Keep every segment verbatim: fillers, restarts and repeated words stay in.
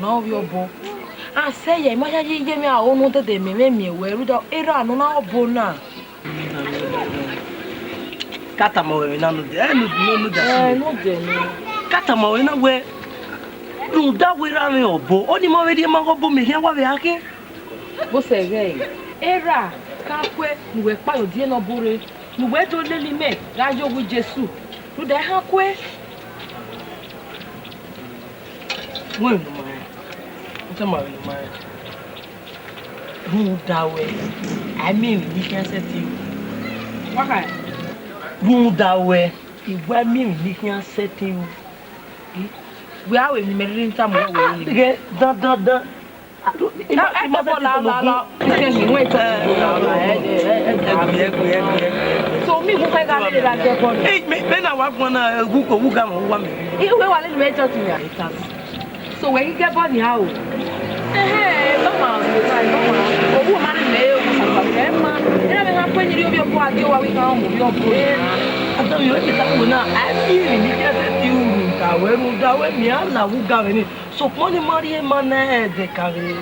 na ovbi ọbo. A sẹ ya, I ma yayi ye mwẹ aro ne odede mẹ mwẹ miẹn wẹ, rhunmwuda erha ne ọ na re ọbo na. Ka tama ruẹ vbe na nodẹ, ẹ, nodẹ, nodẹ. Ẹ, nodẹ nẹ. Ka tama ruẹ na wẹ, rhunmwuda wẹ erha mwẹ ọbo, ọnii ma vbe rhie ma ghe ọbo mẹ khian wa vbe a khin. Vbọsẹ ẹghẹ ẹre, erha ka kue ne uwẹ kpa ye odẹ ne ọ bu rre, ne uwẹ do lele imẹ gha ye owa Jesu, rhunmwuda ehan kue. Wẹ ne u ma rẹn, u tama vbe ne u ma rẹn. Rhunmwuda wẹ, a i miẹn emwi ne I khian sẹtin ru. Wa kha. Rhunmwuda wẹ, I wa miẹn emwi ne I khian sẹtin ru. Wẹ a ru emwi ne imẹ rhirhi tama ruẹ wẹ ru. Ghẹ dandandan. Ẹ, ẹ tobọ la, la, la. Ẹ, ẹ, ẹ, ẹ, ẹ, ẹ, ẹ, ẹ, ẹ. So, mi gu kẹ gha lele ra gẹ bọ ni. Ẹ, mẹ, mẹ na wa guan na, ẹ, gu ko, gu ga mọ, wa mẹ. I wẹ wa lele mẹ judge mẹ. So, wẹ ghi gẹ bọ ni a o. Ẹhẹn, ẹ ma, ẹ ma. Owu ma ni mẹ, ẹ ma. Ẹ na mẹ ha kue ni rhie ovbi ọbo a gie owa wẹ I gha mu ovbi ọbo. Ẹ, I tell you, ẹ ta wẹ na, a i miẹn emwi ne I khian sẹtin ru, rhunmwuda wẹ, rhunmwuda wẹ, mẹ a la wu ga mwẹ ni. Sokpan ọnii ma rhie ma na ẹdẹ ka ghe.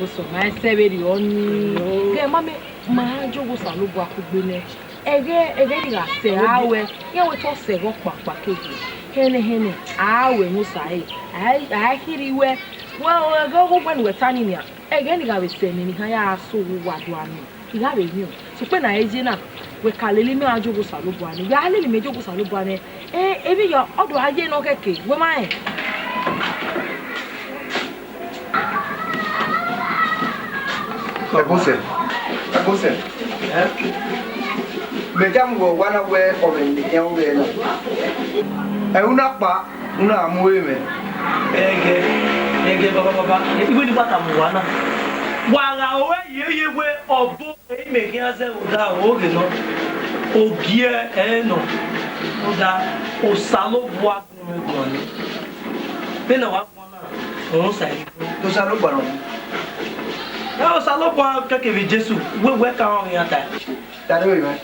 Osọmwa ẹsẹ vberriọ nii. Ghẹ ma mẹ, ma ya ye owa Osanobua kugbe nẹ. Ẹghẹ, ẹghẹ ni gha sẹ a ruẹ, iran wẹ te ọ sẹ ẹghẹ ọkpakpa kegbe. Hẹnẹhẹnẹ, a ruẹ ne Osa ẹre, a, a i khirhi ruẹ. Wẹ, ẹghẹ ọghe uwẹ ne uwẹ ta nii nian, ẹghẹ ni gha vbe sẹ ne emwi ne I ya sẹ owa do a miẹn. I gha vbe miẹn o. Sokpan ne a ye na, wẹ ka lele imẹ gha ye owa Osanobua nẹ, wẹ a lele imẹ ye owa Osanobua nẹ, e, emwi ya, ọ do a ye ne ọ khẹke, wẹ ma rẹn. Ẹbosẹ, Ẹbosẹ. Mẹ ya mu wẹ owa na wẹ ọ mwẹ ne I khian ru vbe na. Ẹ, u na kpa, u na mu ẹre mwẹ. Ẹghẹ, ẹghẹ, baba, baba, iwẹ ne I wa tama uwa na. Wa gha ru ẹre ye, ye wẹ ọbo. Imẹ khian zẹ vbe odaro ghe nọ, ogie ẹre nọ, rhunmwuda Osanobua gu mwẹ guan nẹ. Vbene wa guan na, ọ sa ẹre. Osanobua nọ. Ẹ, Osanobua kẹkẹ vbe Jesu, wẹ, wẹ ka rọnmwẹ iran ta. Dade vbe mwẹ.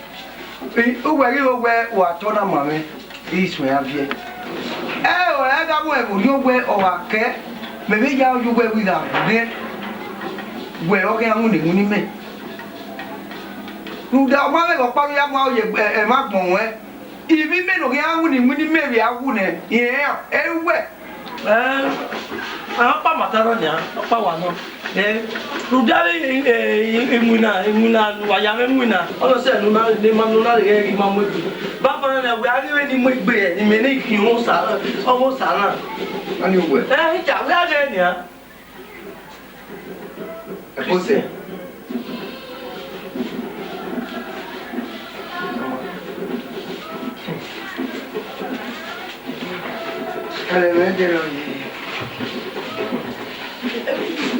I, uwẹ ghi ro wẹ wa tọ na ma mwẹ, I suẹn a viẹ. Ẹ, ọ ra gha mu ẹvbo rhie wẹ ọ gha kẹ, mẹ vbe ya ye uwẹ wẹ I gha rhie wẹ ọ khian winna iwinna imẹ. Rhunmwuda ọ ma mwẹ vbe ọkpa ya mu aro ye ẹmwẹ agbọn ruẹn, ivbi imẹ ne ọ khian winna iwinna imẹ vbe a wu nẹ, irẹn iran, ẹ i ru wẹ. Ẹ, A ọkpa ma ta na nian, ọkpa wa nọ. Eh, rhunmwuda vbe, eh, iwinna, iwinna ne uwa ya mwẹ iwinna. Ọ nọ sẹ ne u na, ne ima, ne u na rhie ma mu egbe. Banbanna na, wẹ a ghi vbe ne I mu egbe, imẹ ne I khian ọmọ Osa, ọmọ Osa na. Ani uwẹ? Eh, I ya, wẹ a ghe nian. Ẹkose. Ẹlẹmwẹ dẹrọ ye.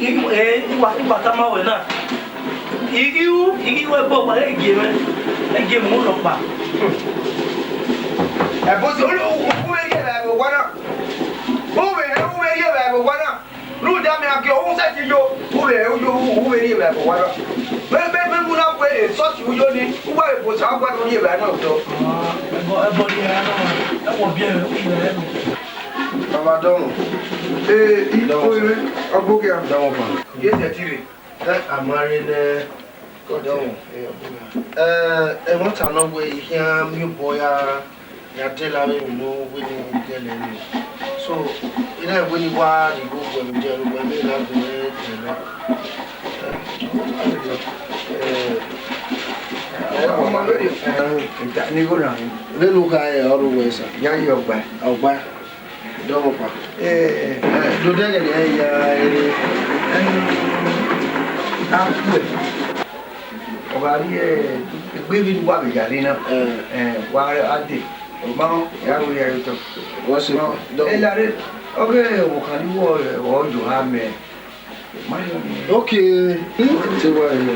I, eh, I wa, I wa tama wẹ na. I, I ru, I ghi ru ẹbọ, wa ghẹ gie mwẹ, ghẹ gie mwẹ rhọkpa. Ẹkose, u, u, u vbe rhie vbe ẹvbo owa na. U vbe, u vbe rhie vbe ẹvbo owa na. Rhunmwuda mẹ gha gie ọhun sẹtin yo, u vbe, u yo, u vbe rhie vbe ẹvbo owa na. Mẹ, mẹ, mẹ mu na wẹ esọsi u yo ni, u wa vbe Osa, u wa do rhie vbe ẹvbo na otọ. Ẹbọ, ẹbọ ni ẹre nọ, ẹwọ biẹ mwẹ, u biẹ mwẹ. Baba dọmọ. Ee, i, dọmọ. Ọgbogia. Dọmọ pa. Ye sẹtin rre. Ẹ, a ma rre nẹ. Dọmọ. Ee, ọgbogia. Ẹ, ẹmwata nọ wẹ I khian miẹn obọ ya. Ya dẹlẹ avbe emwi ne u wẹ ne I dẹlẹ nẹ. So, I na wẹ ne I wa rhie igho guẹ vbe odẹ ne uwẹ vbe na gu mwẹ dẹlẹ. Eh, eh, ọmọ vberriọ, eh, ne igho na. Vbene u kha ẹre ọrọre uwẹ sa. Ya ye ọgba. Ọgba. Dọmọ ọkpa. Eh, eh, do dẹghẹ ne I ya ẹre. Eh, a khuẹ. Ọ gha rrie egbe vbe ne uwa vbe ya rre na. Eh. Eh, wa a dee. Ma, ya ru ya ye otọ. What's it? Ma, dog. Ẹ lare, ọghe ọvbokhan ni wọ, ọ yo ha mẹ. Ma yo ni. Okay. Te wa ye.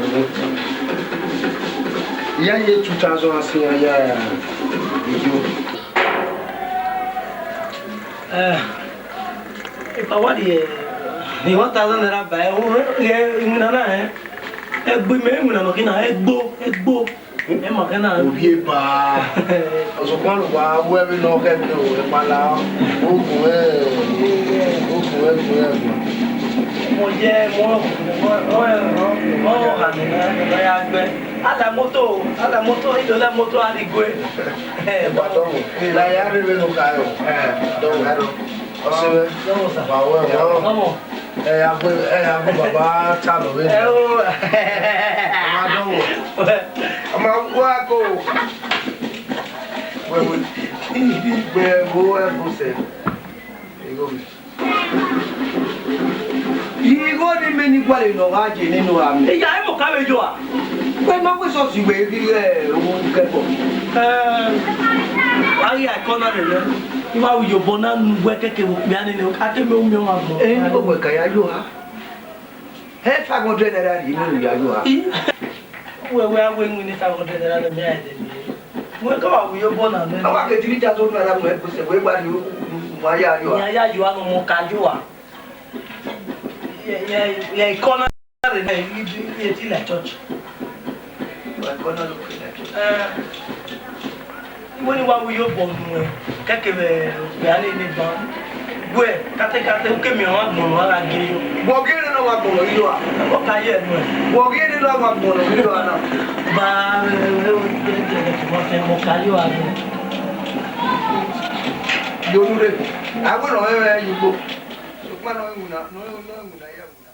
Ya ye two thousand asi ya, ya. Yo. Eh, if I want the, the one thousand naira buy, oh, yeah, in na na, eh. Egbe mẹ, in na, na, egbo, egbo. Ẹ ma kẹ na. Ovie ba. Ọsọkpan ne uwa ru ẹvbo ne ọ khẹ do, ẹkpala, ogun ẹ, ogun ẹ, ogun ẹ. Mo ye, mo, mo, mo, mo, ha ne, ne ya gbe. A la moto, a la moto, I do la moto, a di gue. Ẹ, ba dọmọ. La ya rre vbene u kha ẹre. Ẹ, dọmọ. Ọsẹ mwẹ. Dọmọ sa. Wa wẹ, wa. Dọmọ. Ẹ ya gbe, ẹ ya gbe baba ta lọ vbe. Ẹ o. Ọma dọmọ. Ọma wa ko. Wẹ, wẹ. Wẹ, wo ẹ ko sẹ. Igho mi. Igho ni mẹ ni gualọ ne ọ gha ye nene uwa mẹ. Iya, ẹ mọ ka vbe yo a? Wẹ ma wẹ sọsi wẹ ghi ẹ, u kẹbọ. Ẹ, a ghi a kọ na rẹ nẹ. I wa ru iyobọ na nu wẹ kẹkẹ vbe okpia nene, a te mẹ u miẹn ọmwa agbọn. Ẹ, ni koko ka ya yo ha. Ẹ, five hundred naira rhie nene ya yo ha. I, wẹ, wẹ a wẹ winna five hundred naira ne mẹ a dẹ mẹ. Wẹ ka wa ru iyobọ na mẹ. Ọ wa ke three thousand naira mu ẹkpo sẹ, wẹ wa rhie, wa ya yo ha. Ya ya yo ha ne ọmọ ka yo ha. Ye, ye, ye, I kọ na. Rẹ nẹ, I, I, I, I, I, church. Wa kọ na lo ke na church. Eh, wẹ ne wa ru iyobọ nuẹn, kẹkẹ vbe okpia nene ban. Wẹ, katekate, u ke miẹn ọmwa agbọn ne ọ gha gie yo. Wẹ ọ gie nene ọmwa agbọn ne ọ gie yo a? Ọ ka ye nuẹn. Wẹ ọ gie nene ọmwa agbọn ne ọ gie yo a na? Ba, eh, eh, eh, eh, eh, eh, mo ka yo a nuẹn. Yo nu re. A wẹ ne ọ rẹn rẹn ye ugbo. Sokpan ne ọ winna, ne ọ, ne ọ winna ya winna.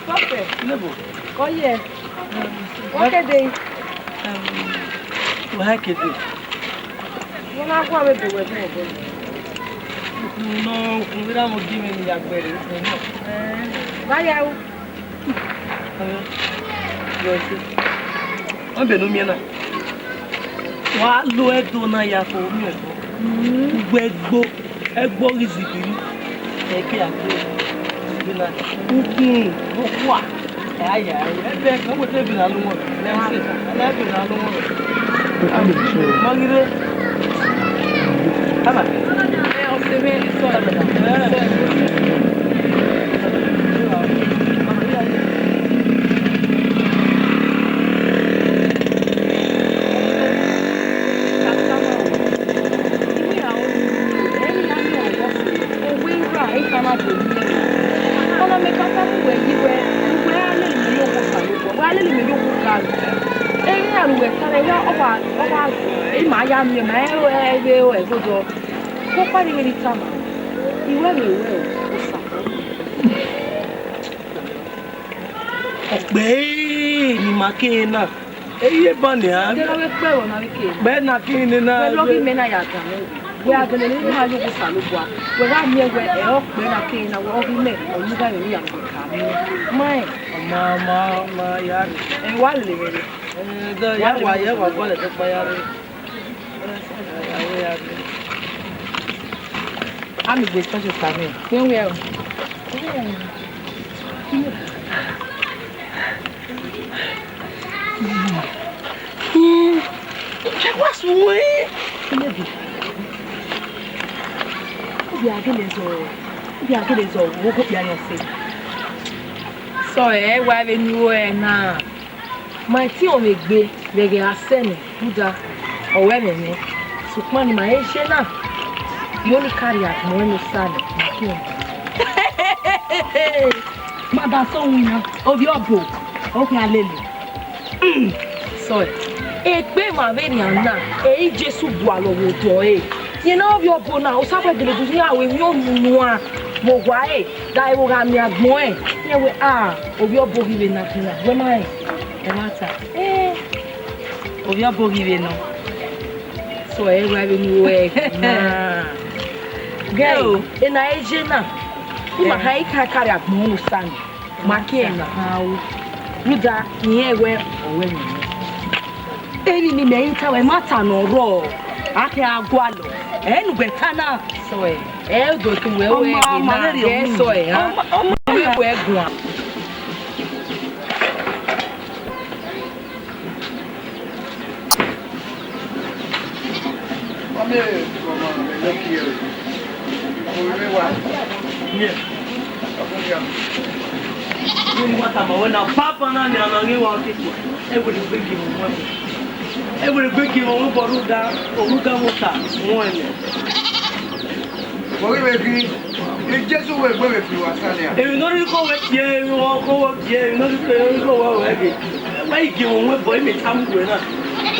Prophet. Nebo. Kọ ye. Wa kede. Wa kede. Wẹ na guan vbe do wẹ bun ọbọ. Ukun nọ, ukun vbe ra mu gi mwẹ ne I ya gbe ẹre, ukun nọ. Eh, vba ya ru. Ọ bẹ ne u miẹn na. Wa lo ẹdo na ya fo miẹn ọbọ. Ugbẹ gbo. Ẹgbọ ghi zigiri, ẹ ke a gbe zigiri na. Ukun, okua, ẹ a ya, ẹ bẹ, ẹ wẹ te bi na lu wọn, ẹ ma se, ẹ na bi na lu wọn. Ma ghi re. Ama. Ẹ, ọ se vbe ni sọ. Ẹ. Ọna mẹ ka tama uwẹ yi wẹ, uwẹ a lele imẹ ye owa Osanobua, uwẹ a lele imẹ ye owa Ogarua. Emwi iran ne uwẹ ta nẹ, wẹ ọ wa, ọ wa, ima ya miẹn, ma rẹn ẹvbo ẹgodọ. Kọkpa ne I vbe tama, I wẹ vbe wẹ o, Osa. Ọ kpẹẹ ne ima ke na, eye ban nian. Ẹdẹ na vbe kpẹẹ vbe ọna vbe ke. Kpẹẹ na ke ne na. Wẹ lọghe imẹ na ya dan mwẹ wẹ, wẹ a gele ne ima ye owa Osanobua, wẹ gha miẹn wẹ ẹ ọ kpẹẹ na ke na wẹ ọghe imẹ, ọ ye ugha vbe ya wẹ ka miẹn. Ma rẹn. Ma, ma, ma ya rre. Ẹ wa lele mwẹ rre. Ẹ, dọ, ya wa, ya wa gualọ ẹdẹ ọkpa ya rre. Ami gbe touch your stomach. Wẹ wẹ o. Ẹ wa sunu ẹn. Maybe. Ubi a gele zọ, ubi a gele zọ, wo go kpia yan se. Sọ ẹ wa vbe ni ru ẹre na. Ma tiọn mwẹ egbe vbe ẹghẹ a sẹ nẹ, rhunmwuda ọ wẹ ẹmwẹ mwẹ, sokpan ne ima he je na, I only carry agbọn ẹn ne Osa nẹ, ma khian. Ma da sẹ winna, ovbi ọbo, ọ khian lele. Sọe, egbe ma vberriọ na, ẹ i re Jesu gualọ vbe odọ ẹre. Rẹn ne ovbi ọbo na, Osa wẹ gele do ya ru emwi onunuan vbe owa ẹre, da ẹvbo gha miẹn agbọn ẹn, rẹn wẹ, a, ovbi ọbo ghi vbe na khian, wẹ ma rẹn? Ẹmwata. Eh, ovbi ọbo ghi vbe nọ. So, ẹ wa vbe ne uwẹ na. Gẹ o, ena eje na, ima ha i ka carry agbọn ne Osa nẹ, ma ke na ha ru. Rhunmwuda, irẹn wẹ ọ wẹ mwẹ. Emwi ne imẹ i ta wẹ, ma ta ne ọ rrọọ, a ke a gualọ. Ẹ ne ugbẹn ta na. So, ẹ, ẹ do ke wẹ wẹ ọma, ma na, vbe rhie gẹ ọmọ. So, ẹ, ha? Ọma, ọma. Wẹ wẹ guan. Ọmọ ẹ, ọmọ ẹ, lọ kí ẹ o. Ọmọ ẹ wá. Yẹ. Ọkùnrin yà. Ní wọ́n ta mọ̀ wọ́n náà, bàbá náà ni àwọn yín wá ọtí pọ̀. Ẹ wòlé gbé kí wọ́n wọ́n. Ẹ wòlé gbé kí wọ́n wọ́n bọ̀ ọdún dá, ọdún dá wọ́n ta, wọ́n ẹ̀ lẹ̀. Wọ́n rí wẹ́ẹ́ kí ni Jésù wẹ̀ gbé wẹ̀ fi wá sálẹ̀ à. Èmi lórí kó wẹ́ tiẹ̀, èmi wọn kó wọ́ tiẹ̀, èmi lórí kó wọ́ wẹ́ gẹ̀. Wá igi òun wẹ́ bọ̀, èmi ta mú wẹ́ náà.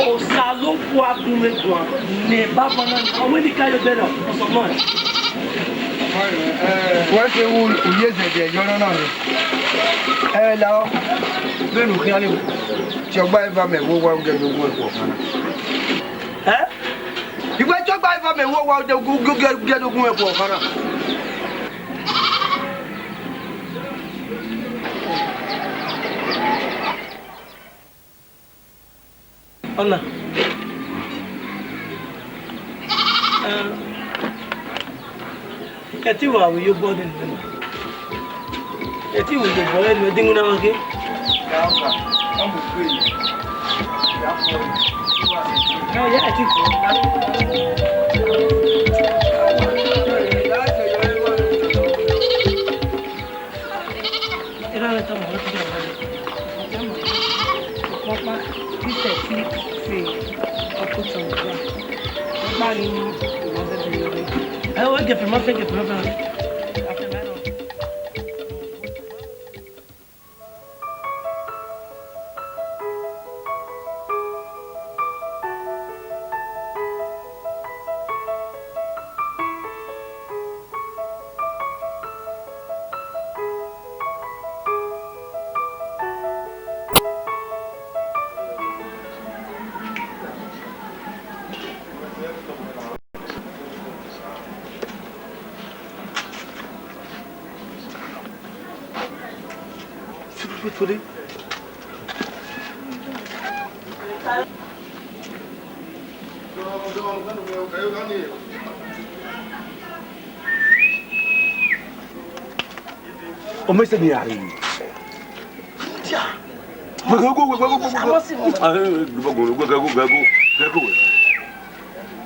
Osanobua gun mẹ guan, nẹ baba na, ọmọ ni ka yo bẹrẹ, ọsọ mọ. Wọ́n ṣe wu ìyé zẹ̀dẹ̀ yọ náà náà ni. Ẹ la ọ, bẹ́ẹ̀ nù kí á lè tí ọgbà ẹ̀ bá mẹ̀ wọ́ wá oúnjẹ lógún ẹ̀kọ́ kan náà. Ẹ́? Ìwé tí ọgbà ẹ̀ bá mẹ̀ wọ́ wá oúnjẹ lógún ẹ̀kọ́ kan náà. Ọna. Ẹtin wa vbe ye obọ nene. Ẹtin wa vbe ye obọ nene, ẹdẹ iwinna ma ke. Erha mwẹ tama mwẹ kugbe ọmọ rẹ. Ọkpọkpa, this thirty say ọkotọ ọgua. Ọkpa ghi mu, ọmọ bẹbẹ yọ rre. Ẹ o, girlfriend, ma fẹ girlfriend, ma fẹ. Ọmọ ẹsẹ ni a rre. Wẹgẹgo, wẹgẹgo, wẹgẹgo.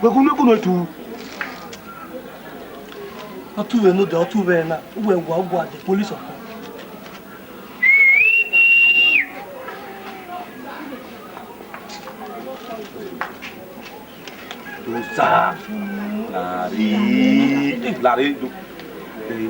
Wẹgẹgo ne ẹko nọ tu. Ọ tu vbe nodẹ, ọ tu vbe na. Uwẹ wa, uwa de police ọkọ. Osa, lare, lare, do, eh,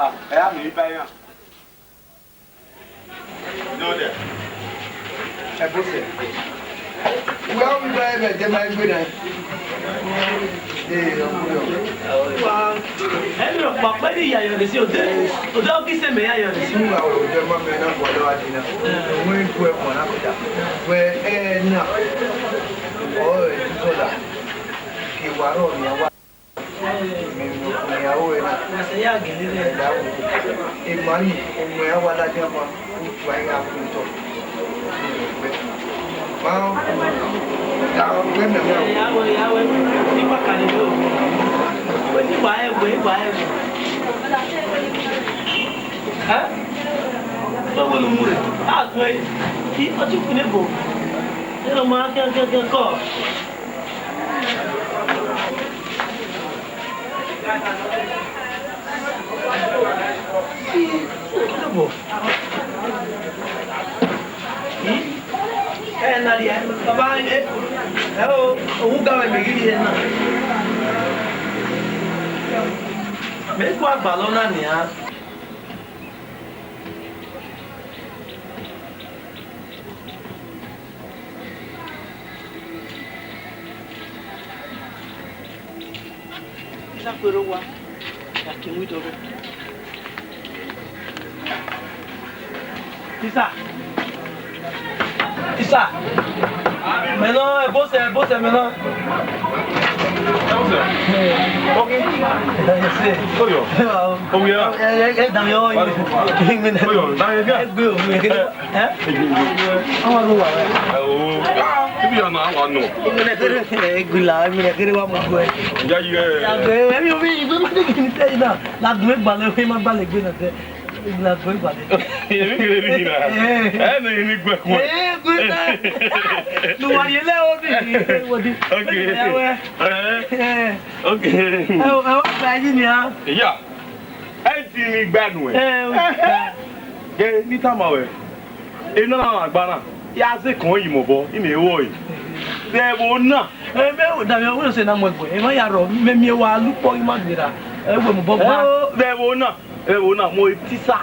wa, ẹ ya miẹn iba iran. Nọdẹ. Ẹbosẹ. Wẹ ọ vbe iba ẹmwẹ de ma egbe na? Ee, ọ khuiọ. Ẹmwẹ ọkpa ọkpa ni ya yọ rre si, odẹ, odẹ ọ ghi sẹ mẹ ya yọ rre si. Uwa wẹ odẹ ma mẹ na gualọ a di na. Wẹ gu ẹkpọ na kota. Wẹ ẹ na. Ọ ẹ tutọ la. Ke wa rọ nian wa. Mẹ ne ọ khuian aro ẹre na. Wa sẹ ya gele rẹ. Ẹ da wo. Emwa ni, ọmọ ẹre wa ladian ma, utu a ya khuotọ. Ma, da wẹ mẹ mẹ. Ya wẹ, ya wẹ. Iwa kare do. Wẹ ni wa ẹ, wẹ wa ẹ. Ẹ? Wẹ wẹ nu mu rẹ. A tue. I ọtí kune bo. Ẹ lọ ma kẹ kẹ kẹ kọ. Ẹ na rhie, baba, ẹ, ẹ o, owu ga wẹ mẹ ghi rhie na. Mẹ ku agbalọ na nian. Isa khuerhe owa, ya ke mu idọghe. Isa. Isa. Mẹ nọ, ẹbosẹ, ẹbosẹ mẹ nọ. Oyo. Ẹ, ẹ, ẹ, dami ọ. Oyo, dami ọ. Ẹ gbé o, ẹ gbé o. Ẹ? Ọmọ ló wà rẹ. Ẹ o, ibi ọ̀nà àwọn nù. Ìgbìlẹ̀ kéré, ìgbìlà, ìgbìlẹ̀ kéré wà mọ̀ gbọ́ ẹ. Ìyá yìí ẹ. Ìyàgbẹ́ ẹ̀mí omi ìgbé má dé kí n tẹ́ iná. Làgùn ìgbàlẹ̀ omi má gbàlẹ̀ gbé náà tẹ́. Làgùn ìgbàlẹ̀. Èmi kéré bí yìí náà. Ẹ ní ní gbẹ kú. Ẹ gbé náà. Lùwàrí ẹlẹ́ omi. Wọ́dí. Ok. Ẹ wẹ́. Ok. Ẹ wá gba ẹyin ni a. Ìyá. Ẹ ti ni gbanu ẹ. Ẹ o. Gẹ ni tama wẹ. Ena na agba na. Ya ze kan yi mobọ, ime wo yi. Vẹ vbo na. Ẹ mẹ da mẹ wo se na mu egbe. Ẹ ma ya rọ, mẹ miẹn wa lukpọ ima gbera. Ẹ wẹ mobọ gba. Ẹ o, vẹ vbo na. Ẹvbo na mu tisa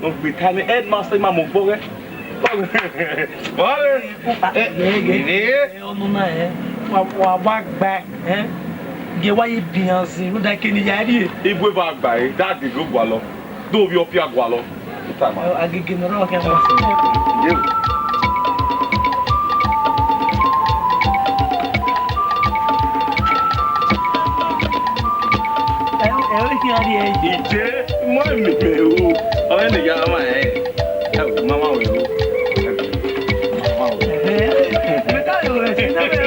ne ọ gbe tae nẹ headmaster ima mu ọgbọ ghẹ. Vale. Ẹ, ẹ, ẹ, ọnọna ẹ, wa, wa, wa gba ẹ, gie wa ye bian zin, rhunmwuda eke ne I ya rrie. Igue eva gba ẹre, da gege gualọ, do vbiẹ ọfia gualọ. Agege ne ọ rrọọ khian. Ye. Ẹ, ẹ, ọ khian rrie ẹre. Ije, mọ emi mẹ o. Ọ rẹ ne ya ma ẹ. Ẹ, mama wẹ o. Ẹ, mama wẹ. Ẹ, mẹ ka yo wẹ, si na wẹ.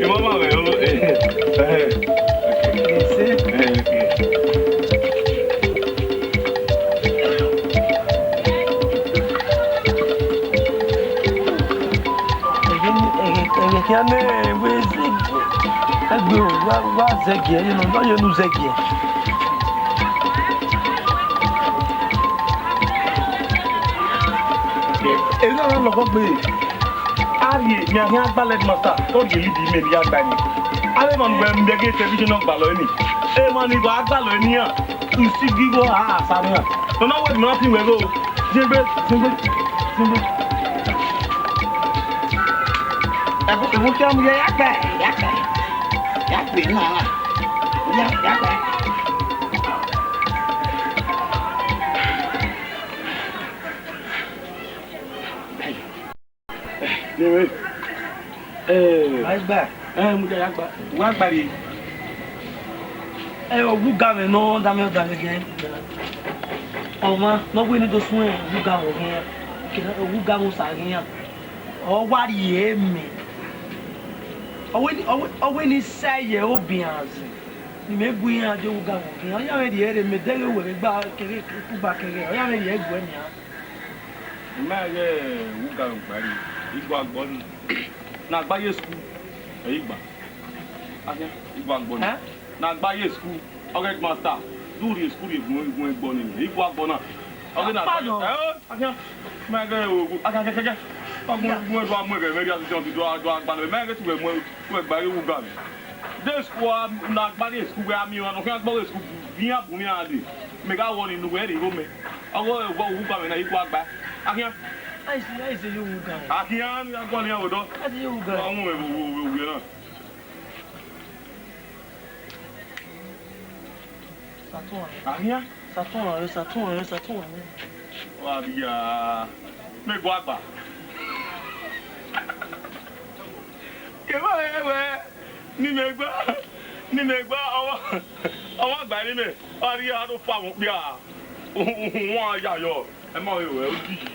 Mama wẹ o. Ẹ, ẹ. Ẹ, ẹ. Ẹghẹ, ẹghẹ, ẹghẹ khian nẹ, wẹ zẹgiẹ. Ẹgbẹe o, wa, wa zẹgiẹ, ye nọ, nọ ye unu zẹgiẹ. Emwi na na lọghọ gbe. A rhie, mẹ a khian gbalọ headmaster, ọ rhie lead imẹ ne I ya gba ni. Avbe emwa ne uwẹ miẹn ghe television nọ gbalọ ni. Emwa ni wa gbalọ ni iran. Isigigho a sa nian. Nọ na wẹ ne ọ na fi wẹ gho. Ziengbe, ziengbe, ziengbe. Ẹvbo, ẹvbo khian mu ya, ya gba, ya gba. Ya gbe na. Ya, ya gba. Nene. Eh. A gba. Eh, mudia ya gba. Wa gba rre. Eh, owa ugamwẹ nọ, dame, dame gẹ. Ọmwa ne ọ wẹ ne do suẹn owa ugamwẹ ọghe iran. Kevbe owa ugamwẹ osa ọghe iran. Ọ wa rhie mẹ. Ọ wẹ ni, ọ wẹ, ọ wẹ ne I sa ye obian azin. Ne imẹ gu iran die owa ugamwẹ ọghe iran. Ọ ya mwẹ rhie rre, mẹ dẹghe wẹ vbe gba keghe, kugba keghe. Ọ ya mwẹ rhie guẹ nian. I ma ghẹ owa ugamwẹ gba rre, I gua agbọn nii. Ne a gba ye school, ẹ i gba. Akhian, I gua agbọn nii. Ẹ? Ne a gba ye school, ọghe headmaster, du rhie school rhie gun, gun ẹgbọn nii, I gua agbọn na. Ọghe na, ẹ, akhian, ma ghẹ owa, akhian, kẹkẹkẹ. Ọgbọn, gun ẹdua mu ẹghẹ mwẹ rhie association, do a, do a gba nẹ, ma ghẹ te uwẹ mu, uwẹ gba ye owa ugamwẹ. De school a, na gba ye school wẹ a miẹn ọmwa ne ọ khian gbe ọghe school bu iran bu iran dee. Mẹ gha wọ ni ne uwẹ rhie igho mẹ. Ọghe owa ugamwẹ na I gua gba. Akhian. A i si, a i si ye owa ugamwẹ. Akhian, ne a gualọ iran vbe odọ. A i si ye owa ugamwẹ. Wa wọn vbe, vbe, vbe, vbe na. Satan. Akhian. Satan, Satan, Satan. Wa bia. Mẹ gua gba. Kevbe wẹ, ne imẹ gba, ne imẹ gba, ọmwa, ọmwa gba ne imẹ, ọ rhie aro fa vbe okpia, uhunmwu a ya yọ, ẹ ma rẹn ruẹ, odi yi.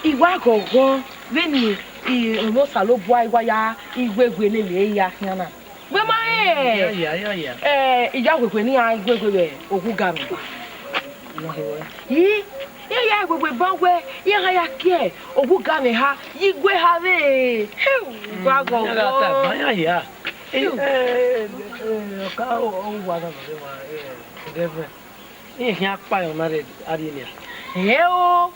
I wa ghọghọ vbene I, I mwẹ Osanobua, I wa ya iwewe lele ya khian na. Wẹ ma rẹn? Ya, ya, ya, ya. Eh, I ya wewe ne iran wewe vbe owa ugamwẹ. Yi, iran ya wewe ban wẹ iran ya kie owa ugamwẹ eha ye igue eha vbe. Wa ghọghọ. Ya gha ta ban ya ya. Eh, eh, eh, ọka, ọ, ọ wa na nọ wa, eh, Reverend. Iran khian kpa emwa na rre, a rrie nian. Ẹ o.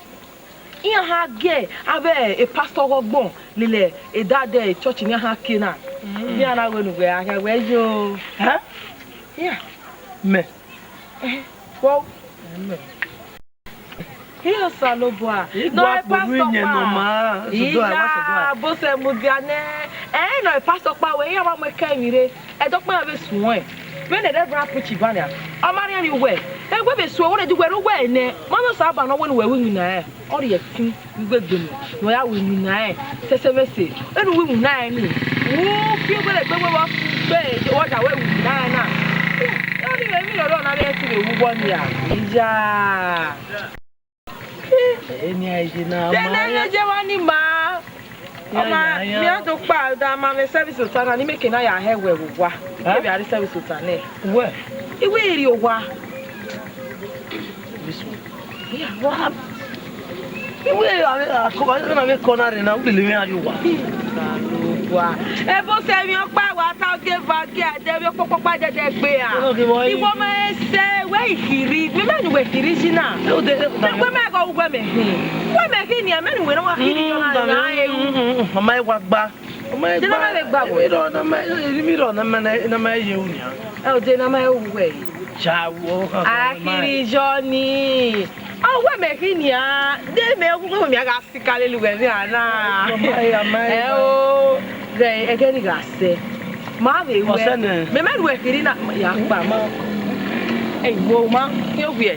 Iran ha gie avbe e pastor ọghe ọgbọn lele edada church ne iran ha kie na. Mm. Iran na wẹ ne uwẹ a khian wẹ yo. Hẹ? Iran. Mẹ. Eh, wọ. Mẹ. Iye Osanobua, I nọ gua e kponu pastor iyẹn kpa. Nọ ma, sọdọ ẹ, wa sọdọ ẹ. Iya, bosẹ mudia nẹ. Ẹ, nọ e pastor kpa wẹ, iran wa mu ẹkẹ emwi rre. Ẹdẹ ọkpa iran vbe suẹn. Vbene Reverend preach ban nia, ọ ma rhie emwi wẹ, ẹ wẹ vbe suẹn, wẹ ne di wẹ rre uwẹ nẹ, ma nọ Osanobua ne ọ wẹ ne uwẹ ru iwinna rẹn, ọ rhie ẹtin igbe egbe nọ, ne ọ ya ru iwinna rẹn, sẹsẹmwẹse, vbene u ru iwinna rẹn ni, u fi uwẹ egbe wẹ vbe gbe, ọ ya wẹ ru iwinna rẹn na. Ọ ni vbe emwi rọrọ na vbe ẹtin vbe ru uwọ nia. Iya. Eni a ye na ma. Tene ye je wa ni ma. Ọma, mẹ a do kpa da ma mwẹ service ota na, ne imẹ ke na ya hẹ wẹ vbe owa. Ike vbe a rre service ota nẹ. Uwẹ? Iwe rri owa. Iwe a vbe a kọ, a na vbe kọ na rre na, u lele mwẹ a rri owa. Owa. Ebo sẹ emwi ọkpa wa ta ogie va gie ẹdẹ vbe ọkpọkpọkpa dẹdẹ gbe a. Iwọ ma sẹ wẹ i khirhi, mẹ mẹ nu wẹ khirhi yi na. Wẹ mẹ gọ wẹ mẹ hin. Wẹ mẹ hin nian, mẹ nu wẹ na wa khirhi yọ na na eru. Mama, e wa gba. Mama, e gba. Emi rọ na ma, emi rọ na ma, na ma ye u nian. Ẹ, o de na ma ye u wẹ. Cha wo. Akhirhi yọ ni. A wẹ mẹ hin nian. De mẹ gu wẹ mẹ gha Sika lele uwẹ vbe a na. Ẹ o, ghẹ ẹgẹ ni gha sẹ. Ma vbe wẹ. Ọsẹ nẹ. Mẹ mẹ ruẹ kiri na, ya kpa ma. Ẹ wo ma, yo wiẹ.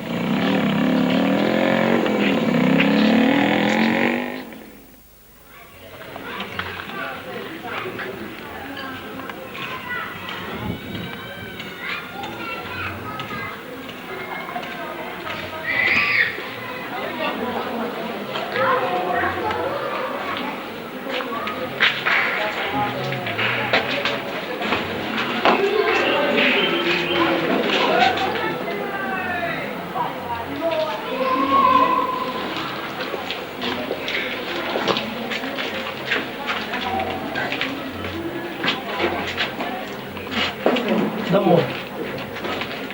Dọmọ.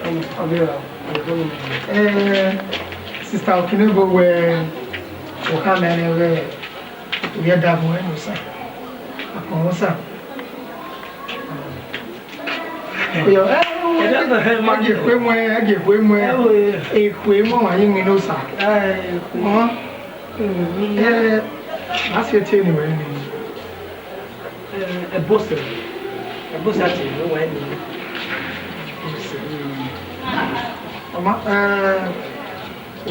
Dọmọ, abira. Eh, sister Okinebo wẹ, okha mẹ nẹ wẹ, ovbi ẹdavbo ẹn Osa. Akọn Osa. Oyọ, ẹ, ẹ, ẹ, ẹ, gie ekhue mu ẹ, ẹ gie ekhue mu ẹ. Ekhue mu ọmwa ye iwinna Osa. Ẹ, ekhue. Ọmwa. Mm, ẹ, a si tie ne wẹ ni. Ẹ, Ẹbosẹ. Ẹbosẹ a tie ne wẹ ni. Ọmwa, ẹ,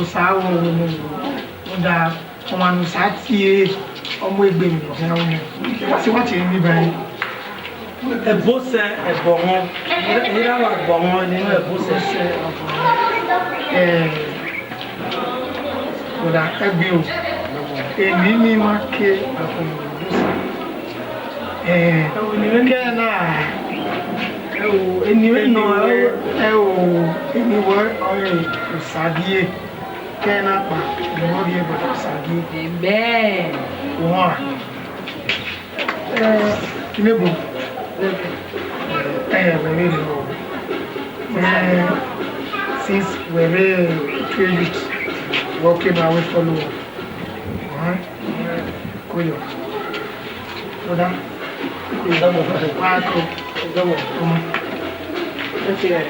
Osa wo, wo, wo, wo, wo da. Ọmwa ne Osa tie, ọ mu egbe emwi ne ọ khian ru nẹ. Wa si wa tie emwi ba ẹre. Ẹbosẹ ẹbọhọn. Ira wa ẹbọhọn ne Ẹbosẹ. Ẹ, brother, ẹgbẹe o. Eni ni ma ke Ẹbosẹ. Ẹ, kẹ na. Ẹ o, eni vbe nọ, ẹ o, eni wẹ ọre Osagie. Kẹ na kpa, ne ọ rhie ẹbọ Osagie. Amen. Uwa. Eh, Kinebo. Eh, wẹ rre nọ. Eh, since wẹ rre two youth, wẹ ke ma wẹ follow. Uwa. Koyo. Brother. Koyo. Wa ko. Come on. Let's see that.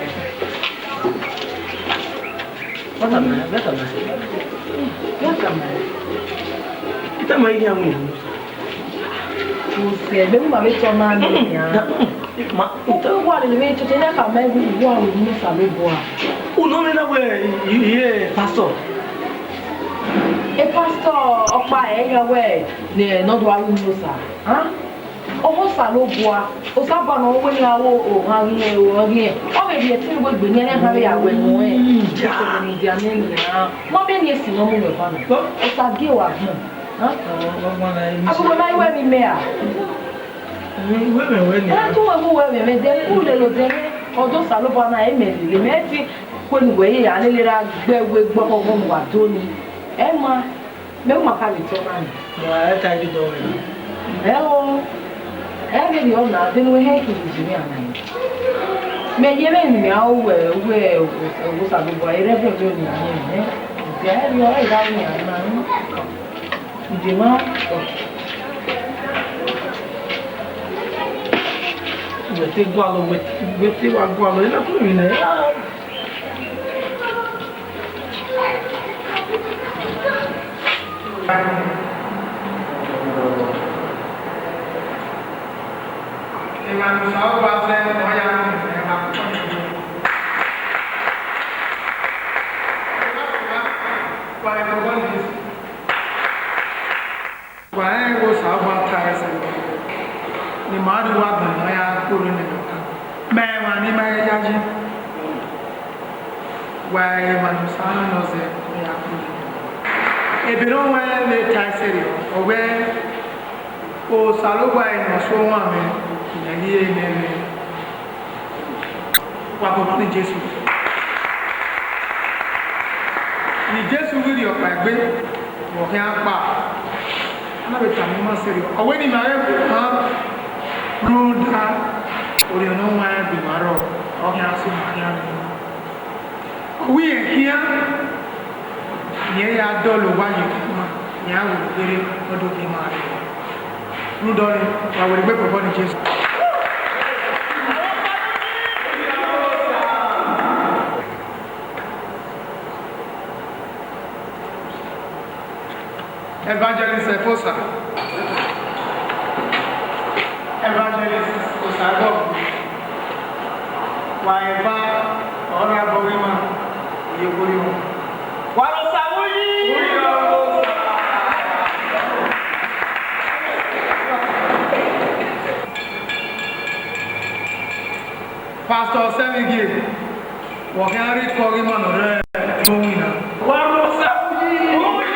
Welcome, man. Welcome, man. Welcome, man. Ita ma ini amu. Use, be ma be to ma ni ya. Ma, ita wa le me to te na ka me wu wa wu ni sa le bo a. Uno me na we, ye pastor. E pastor ọkpa ẹ ya wẹ ne nọ do a wu ni sa. Ha? Ọmọ Osanobua, Osanobua ne ọ wẹ ne a ru ohan ghi rẹn, ohan ghi rẹn. Ọ vbe rhie ẹtin ne uwu egbe ne iran rhie ya wẹ nuẹn. Social media nẹ nian. Ma miẹn eni esi ne ọ mu mwẹ eva na. Osagie wa gbọn. Agbọn na ru ẹmwẹ mẹ ra? Ẹ tu wẹ mu wẹ ẹmwẹ mẹ, de u lele odẹ mwẹ, ọdọ Osanobua na, ẹ mẹ lele, mẹ te kue ne uwẹ ye ya lele ra gbe ẹwe gbọkọgbọ ne uwa do ni. Ẹ ma. Mẹ ma ka vbe tọ na nẹ. Wa ẹ ta idudo mwẹ. Ẹ o, ẹ vbe rhie ọna, vbene uwẹ hẹ kiri ji mwẹ ana nẹ. Mẹ ye vbene mẹ a ru wẹ, wẹ Osanobua, erha ẹvbo mwẹ ọni a rẹn mwẹ. Ẹ rhie ọre gha mwẹ ana nẹ. Ide ma tọ. Wẹ te gualọ, wẹ, wẹ te wa gualọ, ena kunu emwi nẹ. Emwa ne Osanobua zẹ ne ọ ya rẹn emwa kọkọ ni. Wa rẹn kọkọ ni. Wa rẹn vbe Osanobua ta ẹzẹ ne ima rhie uwa gbẹn ne ọ ya kpolo ne ẹmwata. Mẹ emwa ne ima yayi. Wa emwa ne Osa nọ zẹ ne ọ ya kpolo ne ẹmwata. Ebe ne ọ wẹ vbe ta ẹsẹrriọ, ọ wẹ Osanobua ne ọ so ọmwa mwẹ, imẹ ghi re nẹ mwẹ. Wa koko ne Jesu. Ne Jesu ghi rhiọkpaegbe, vbe ọ khian kpa. A na vbe tama ima sẹrriọ. Ọ wẹ ne ima ghẹ bu ohan rhunmwuda orhiọn ne ọ huanrẹn bu ima rrọọ, ọ khian sẹ ima khian nẹ. Ọ wẹ irẹn khian, irẹn ya dọlọ owa ye ima, iran werriẹ kherhe, ọ do gie ima rre. Rhunmwuda ọnii, wa werriegbe koko ne Jesu. Evangelist Efosa. Evangelist Osagbọ. Wa eva ọre a bọ ghi ma, iye okori wọn. Wa ro sa vbe uyi. Pastor Sẹmigi, wa khian rhie ikọ ghi ma ne ọ rre owinna. Wa ro sa vbe uyi.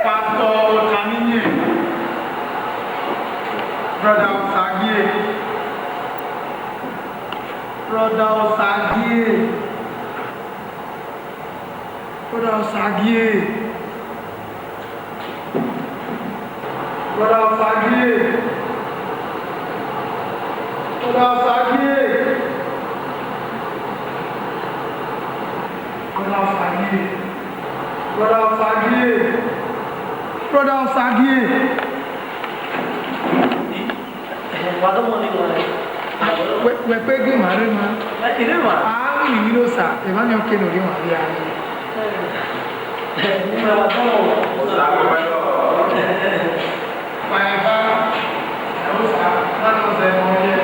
Pastor Otamiyẹn, brother Osagie, brother Osagie, brother Osagie. Brother Osagie. Brother Osagie. Brother Osagie. Brother Osagie. Brother Osagie. Wa do mọ ni wa. Wẹ, wẹ kpe gbe ima rre ma. Ẹ, I rre ma. A ghi ni vbirri Osa, emwa ni ọ ke ne orhiọn vbe a. Ẹ, ẹ, wa do mọ. Osa, wẹ kpe gbe. Wa eva, ẹ, Osa, ma nọ zẹ mọ ye.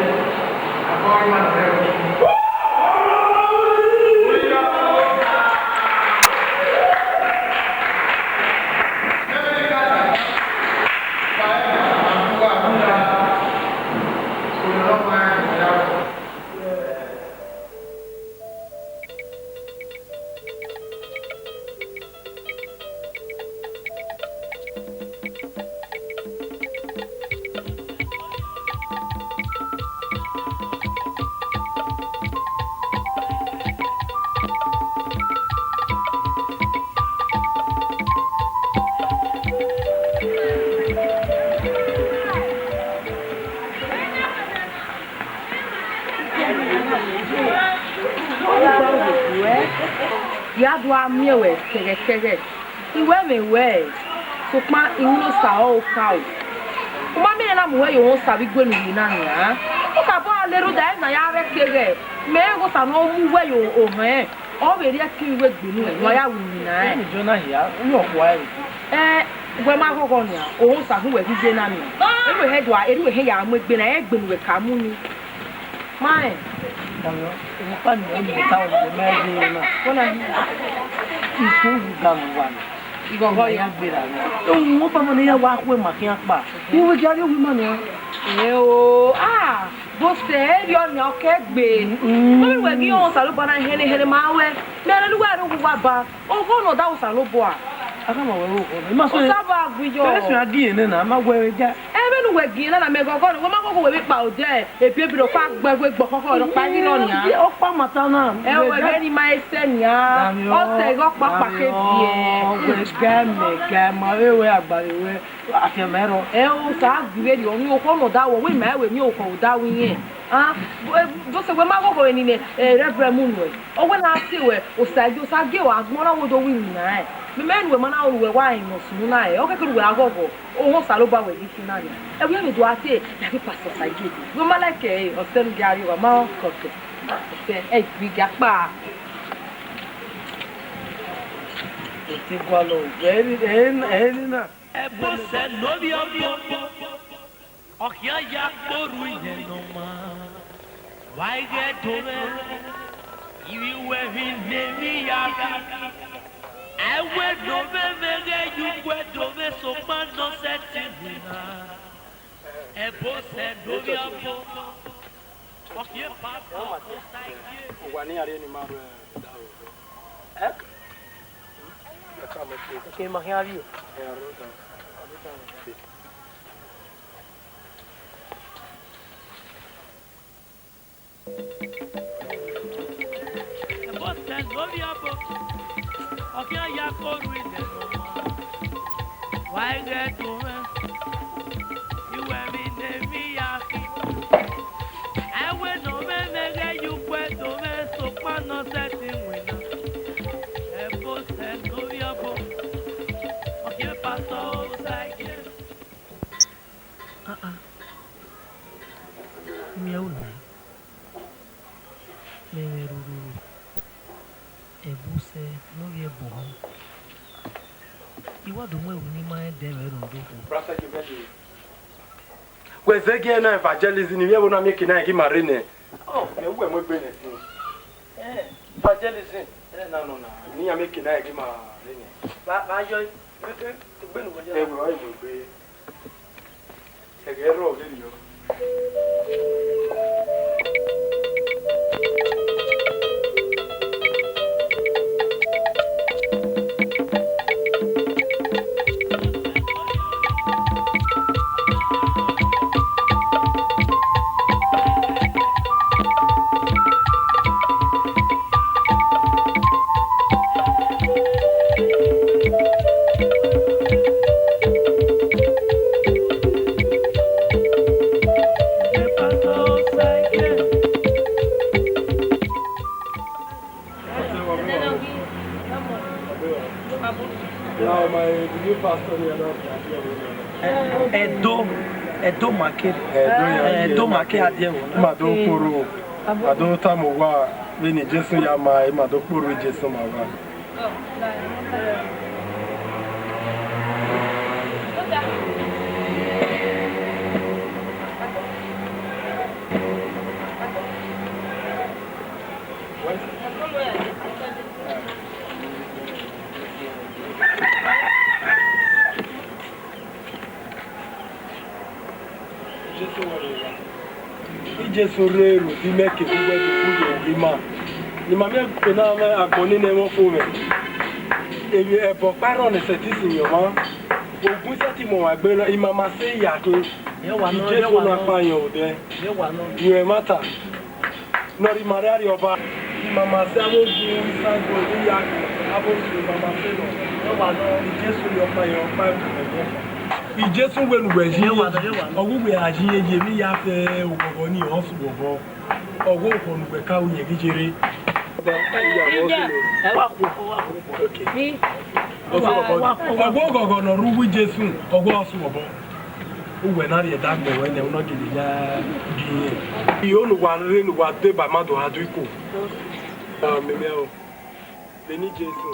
Abọ ima nọ rẹ. Ya do a miẹn wẹ kẹghẹkẹghẹ. I wẹ mwẹ wẹ, sokpan iwinna Osa ọre okaro. U ma miẹn na mu wẹ ye ohan Osa vbe igue ne u yi na nian. U ka bọ a le rhunmwuda ẹre ne a ya rre keghe, mẹ rẹn ghe Osa ne ọ mu wẹ ye ohẹn, ọ vbe rhie ẹtin vbe egbe nuẹn, ne a ya ru iwinna rẹn. Ẹmwẹ Jona hia, u yọ khua ẹre. Ẹ, wẹ ma ghọghọ nian, ohan Osa hu wẹ ghi ye na nian. Erriọ ehẹn do a, erriọ ehẹn ya mu egbe na, rẹn egbe ne uwẹ ka mu ni. Ma rẹn. Ọyọ, emwi ọkpa ne imẹ miẹn ta ọmọ mẹ ghe na. Wẹ na hi. Isu wu ga vbe uwa na. Ighọghọ ya gbera na. Ehun, ọba ma ne ya wa khu ima khian kpa. Iwe gia rrie owa ima nian. Ẹ o, ah, bọ sẹ, erriọ nian ọ ke gbe. Mm. Mọmẹ wẹ ghi rẹn Osanobua na hẹnrhẹn hẹnrhẹn ma wẹ. Mẹ rẹn ne uwẹ rre owa ba. Oghọ ne ọ da Osanobua. A ka ma wẹ oghọ nọ. Ima sẹ. Osanobua gui yọ. Ẹ sẹ a gi ẹre nẹ na, a ma wẹ ẹre ja. Ẹ vbene uwẹ gi ẹre na, mẹ ghọghọ nọ, wẹ ma ghọghọ wẹ vbe kpa odẹ, ebiebire ọkpa gbe wẹ gbọ khọkhọ, ọkpa ghi nọ nian. Ọkpa mata na. Ẹ wẹ vbe ni ma ẹsẹ nian. Ọ sẹ ghe ọkpa kpa ke viẹ. Wẹ ga mẹ ga ma vbe wẹ agbare wẹ afianma ẹrọ. Ẹ o, sa gui vberriọ, ọni okhọ ne ọ da wẹ, wẹ ima wẹ ni okhọ da wẹ iyẹn. Ah, do sẹ wẹ ma ghọghọ vbe ni nẹ, ẹ, Reverend mu nuẹ. Ọ wẹ na tie wẹ, Osagie, Osagie, wa gbọn na wo do wi ni na rẹn. Mẹ mẹ nuẹ ma na ru wẹ wa rẹn ne ọ sunu na rẹn. Ọ kẹkẹ ru wẹ a ghọghọ. Ohan Osanobua wẹ ghi khin na nian. Ẹ wẹ vbe do a tie, ya ghi pastor Osagie. Wẹ ma like ẹ, ọsẹ ne gia rrie, wa ma kọkẹ. Ọsẹ, ẹ gbe gia kpa. Ẹ te gualọ, ẹ ni, ẹ ni, ẹ ni na. Ẹbọ sẹ ne ovbi ọmọ, ọ khian ya kpe orhu iyẹn ne ọ maa. Wa i ghẹ do mwẹ, ivbi uwẹ vbe ne emwi ya khin. Ẹ wẹ ne ovbi mwẹ ghẹ ye uwẹ do mwẹ, sokpan ne ọ sẹtin winna. Ẹbọ sẹ ne ovbi ọmọ, ọ khian pastor Osagie. Uwa ne iran rhie ne ima rre odaro. Ẹ? Ẹ ka mẹ Ke ma khian rrie. Ẹvbo sẹ ne ovbi ọbo, ọ khian ya kpe orhu ilẹ ne ọ maa. Wa i ghẹ do mwẹ, iwẹ emwi ne emwi ya khin. Ẹwe ne ọ mwẹ mẹ ghẹ ye ukpẹ do mwẹ, sokpan ne ọ sẹtin winna. Ẹvbo sẹ ne ovbi ọbo, ọ khian pastor Osagie. Ah, ah. Miẹn unu, mẹ mwẹ rururu, ẹvbo sẹ ne ovbi ẹbọ họn. I wa do mu ẹvbo ne I ma rẹn dẹ mwẹ rhunmwuda okhuo. Wẹ zẹ gie na evangelism ni, vbe ẹvbo na miẹn eke na rẹn ghi ma rre nẹ. Ọ, mẹ wu ẹmwẹ egbe nẹ sin. Eh, evangelism. Ẹ na nọ na, ne iran miẹn eke na rẹn ghi ma rre nẹ. Vba, vba yọ, e, e, egbe ne uwẹ ya. Ẹ wẹ, ọ i mu egbe. Ẹghẹ rrọọ vberriọ. Ẹdo, Ẹdo ma ke, Ẹdo ma ke a die ẹvbo na. Ma do kporo, a do tama uwa vbene Jesu ya ma, ma do kporo Jesu ma uwa. Jesu rre rhunmwuda imẹ kevbe uwẹ do gu ye owa ima. Ne ima miẹn ena mwẹ agbọn ni nẹ mwẹ ọfo mwẹ. Emwi ẹbọ ọkpa rrọọ ne sẹtin sin yẹn ọmwa. Ogun sẹtin mu ọmwa egbe na, ima ma sẹ ya khin. Jesu na kpa yẹn odẹ. Rẹn ẹmwata. Ne ọ rhie ima rre Arriọba, ima ma sẹ avbe ogun isango ne I ya khin, avbe ogun ima ma sẹ nọ. Jesu rhie ọkpa yẹn ọkpa. Jesu wẹ ne uwẹ yi, ọ wẹ uwẹ gha yi ye emwi ya fẹ oghọghọ ni, ọ sẹ oghọghọ. Ọ wẹ oghọghọ ne uwẹ ka ru yẹn ghi ye rre. Okay. Ọ wẹ oghọghọ ne ọ rre uwu Jesu, ọ wẹ ọ sẹ oghọghọ. Uwẹ na rhie ẹdẹ agbọn ruẹ nẹ, u nọ gele ya gie irẹn. I ho ne uwa rre ne uwa deba ma do gha do iko. Amẹn, amẹn o. Vbe eni Jesu.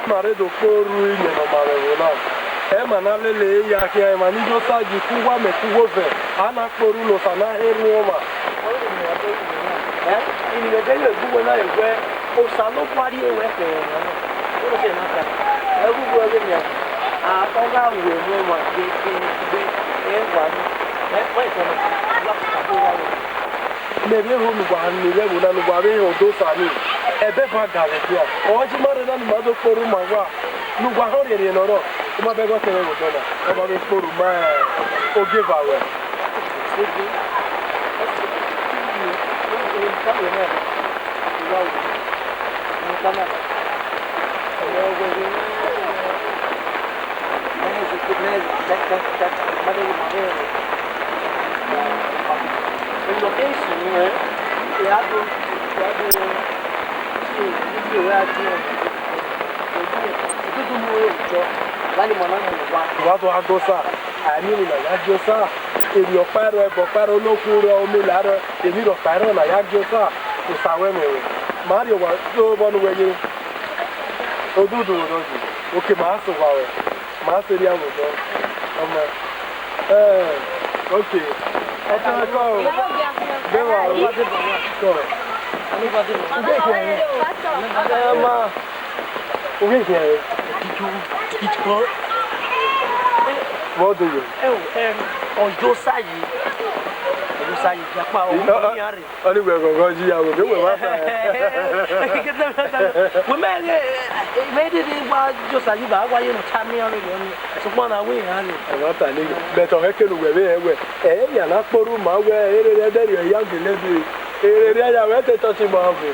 Ma rre do kpe orhu iyẹn ne ọ ma vbe ẹvbo na. Ẹ ma na lele ya khian, emwa ni ye Osagie ku uwa mẹ ku uwu ovẹn, a na kpe orhu ne Osa na he rhuọnmwa. Ẹ, I ni vbe de ye egbe uwẹ na ye wẹ, Osa ne ọ gua rrie ruẹ khẹ, ọ sẹ na ta. Ẹ ghi wẹ vbenian, a, ọ gha ru emwa gegegbe, ẹ wa nọ. Ẹ, wẹ tọ nọ, wa ta ko wa nọ. Mẹ vbe ho ne uwa ni rre ẹvbo na, ne uwa vbe họn odẹ Osa ni, ẹbẹ eva ga vbe ẹdia. Ọ wa ji ma rre na ne ima do kpe orhu ma uwa, ne uwa họn rhiẹnrhiẹn ne ọ rrọọ, u ma bẹghe ọtẹn mwẹ vbe odẹ na, ọ ma vbe kpe orhu ma ogieva ruẹ. Ebe, ẹsẹ, unu, Wa do gha gọ sa, a miẹn emwi ne a ya gie osa, emwi ọkpa rrọọ, ẹbọ ọkpa rrọọ, olokhu rrọọ, omila rrọọ, emwi rhọkpa rrọọ ne a ya gie osa, osa wẹ mwẹ wẹ. Ma rhie owa do vbọ ne uwẹ ye. Odudu vbe odọ yi, oke ma sẹ owa ruẹ, ma sẹ erriọ vbe odọ. Ọmọ, eh, okay. Ọtẹn kọ, bẹghe wa, kọ. Uwẹ khian re? Eh, ma, uwẹ khian re? Vbọ do yọ? Ẹo, em, ọ ye osa yi, ọ ye osa yi, Ibiakpa, ọ, ọ, ọ, iran rre. Ọni wẹ ghọghọ yi ya wẹ, wẹ ma ta. Wẹ mẹ ghe, mẹ dede wa josa yi ba, wa ye ne ọ ta miẹn ọnii, sokpan na wẹ iran ni. Ẹ ma ta ni, but ọ hẹ kene uwẹ vbe hẹ wẹ, ẹ, ya na kporhu ma wẹ, erere ẹdẹrriọ ya gele dee, erere ya wẹ te touch ma ọghe.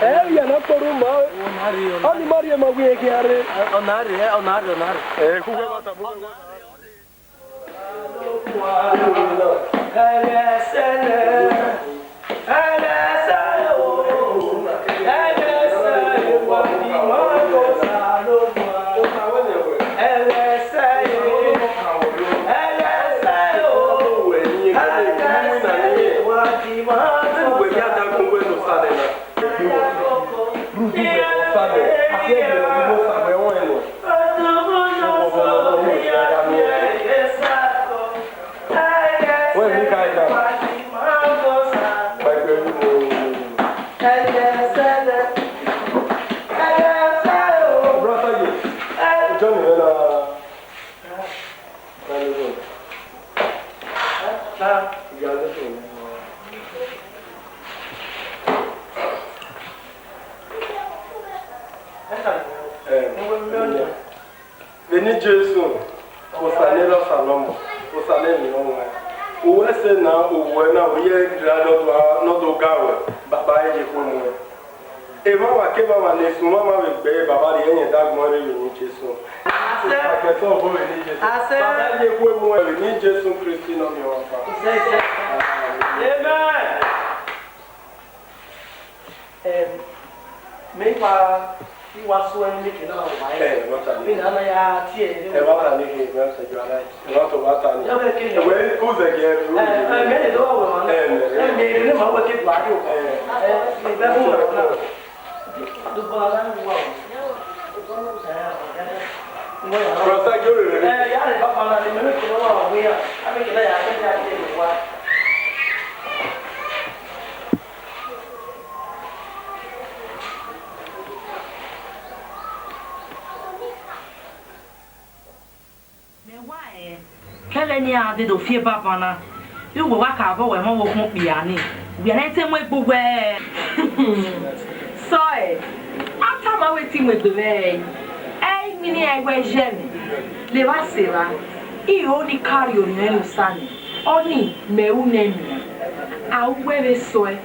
Ẹ, ya na kporhu ma, ọni ma rhie ma wẹ khian rre. Ọ na rre, ọ na rre, ọ na rre. Ẹ, khu wẹ ma ta, mu wẹ. Rhunmwuda, Osanobua, a khian gie ne Osanobua, wẹ rẹn nọ. Wẹ emwi kha na. Bible ru. Brother ye, John, you know, na level. Sir. You are level. Eh, vbene Jesu, Osa ne erha Osanobua, Osa ne emwi ne ọ wan. Uwẹ sẹ na, uwẹ na, u ye ra ne ọ do, ne ọ do ga ruẹ, Baba, ye ekhue muẹn. Emwamwa kemwamwa ne esu mwamwa vbe gbe Baba rhie ẹyẹn da agbọn rre vbene Jesu. Asẹ. Agbẹsẹ ọbọ vbene Jesu. Asẹ. Baba, ye ekhue muẹn vbene Jesu Kristi ne ọ miẹn ọmwa ọkpa. Asẹ, asẹ. Amen. Em, mẹ I wa, I wa suẹn ne ke na wa. Eh, wa ta ni. Vbene a na ya tie. Eh, wa ta ni ke, wa ta, you are right. Wa ta, wa ta ni. Ya vbe ke. Eh, wẹ, u zẹ gẹ, eh, eh, mẹ le do wa wẹ ma na. Eh, mẹ, eh, mẹ, mẹ ma wẹ ke do a yo. Eh. Eh, mẹ bu wa na. Do ba la ni wa. Eh, ya. Bro, sa yo re re. Eh, ya re baba na ni, mẹ ke wa wa wẹ ya. A mẹ ke na ya ke ya ke wa. Mẹ wa ẹn, kẹvbe ne iran dede fi eba banna, iwẹ wa ka vbọ wẹ họn vbe okhuo okpia ni, wẹ ne te mu egbe uwẹ. Sọe, a tama wẹ te mu egbe mwẹ ẹre, ẹ i mini ẹn wẹ yẹ mẹ, levba sẹ evba, iro ni ka rrie orhiọn ne Osa ni, ọnii mẹ ru nẹ nian, a ru wẹ vbe sọe.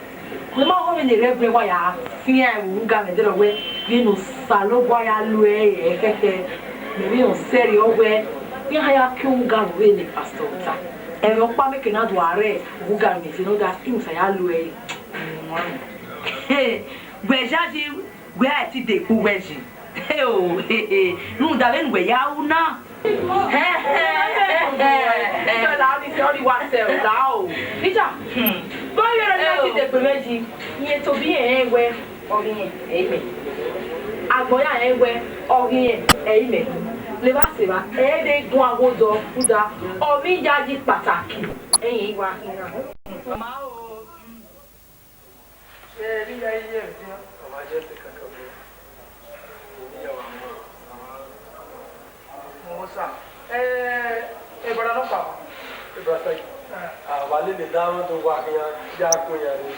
Wẹ ma họn vbene Reverend wa ya fian ẹvbo ugamwẹ dẹrọ wẹ vbene Osanobua ya lo ẹre ẹkhẹkhẹ, mẹ vbe rẹn sẹrriọ wẹ iran ya kie ugamwẹ vbene pastor ta. Ẹmwẹ ọkpa mẹ ke na do a rre ugamwẹ zẹ ne ọ da imusa ya lo ẹre. Wẹ yayi, wẹ a ti dekpe uwẹ yi. Rhunmwuda vbene uwẹ ya ru na. Iye la ni se ọrri wa sẹ o, la o. Ija, hmm. Bọ yẹrẹ ne a ti degbe mwẹ yi, iye Tobi rẹn wẹ, ọ ghi rẹn, ẹ i mẹ. Agbọn ya rẹn wẹ, ọ ghi rẹn, ẹ i mẹ. Levba sẹ evba, ẹ i de guan wo dọ, rhunmwuda, ọ vbe yayi kpataki, ẹyin i wa khin na. Ma o. Ẹ, vbe iyayi ye ẹre fian, ọ ma jẹ ẹse kakabọ. Emwi ya wa mu, a ma mu osa. Ẹ, ebrother nọkpa. Ebrother Sagi. Ẹ. A wa lele da mwẹ do wa khian, ya ko yan ni.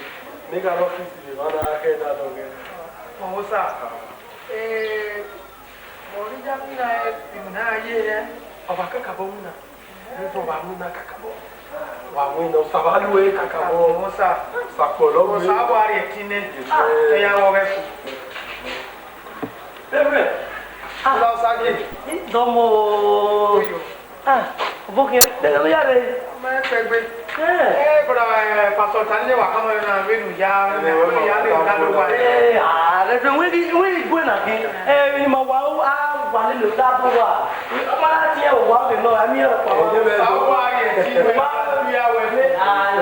Ne I gha rre ọfisi vbe emwa na khẹ da dọghe. Mu osa. Ẹ, mẹ ọre I ya winna, emwi ne a ye hẹ, ọ wa kakabọ winna. Rhunmwuda ọ wa winna kakabọ. Wa winna, Osa vbe a lu ẹre kakabọ. Osa. Osa kpọlọ wẹ. Osa wa rhie ẹtin nẹ. Ẹ ya vbe ọghẹ fo. Reverend. Osa, Osa ghe. Dọmọ. Oyo. Ah, ọbokhian, ẹ, ọ ya rre. Ọmọ ẹ kpẹgbe. Eh. Eh, brother, eh, Pastor Tani wa kama na vbene u ya, vbene u ya le da do wa. Eh, ah, Reverend, wẹ ghi, wẹ ghi gue na ghi. Eh, emwi ne ima wa, a wa lele da do wa. Ọ ma na tie wa vbe nọ, a miẹn ọkpa. Sa wa ye ti wẹ, ma ya wẹ. Ah,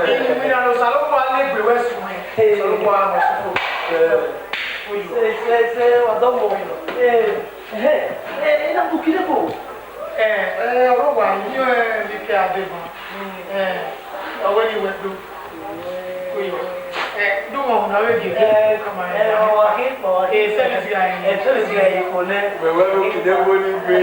inu mi na lo sa lo wa le gbe wẹ su wẹ. Eh. Sa lo wa mo su ko. Eh. Oyo. Se, se, se, wa do mo. Eh, eh, eh, ina bu kile ko. Eh, eh, ọrọre wa, iyẹn, eh, vbe ikẹe a deba. Eh, ọ wẹ ne I wẹ do. Oyo. Eh, do wọn na vbe gie. Eh, kama eh, ya. Ọ wa ke kpọ. Eh, service guy. Eh, service guy ko nẹ. Wẹ wẹ lo kide wo ni gbe.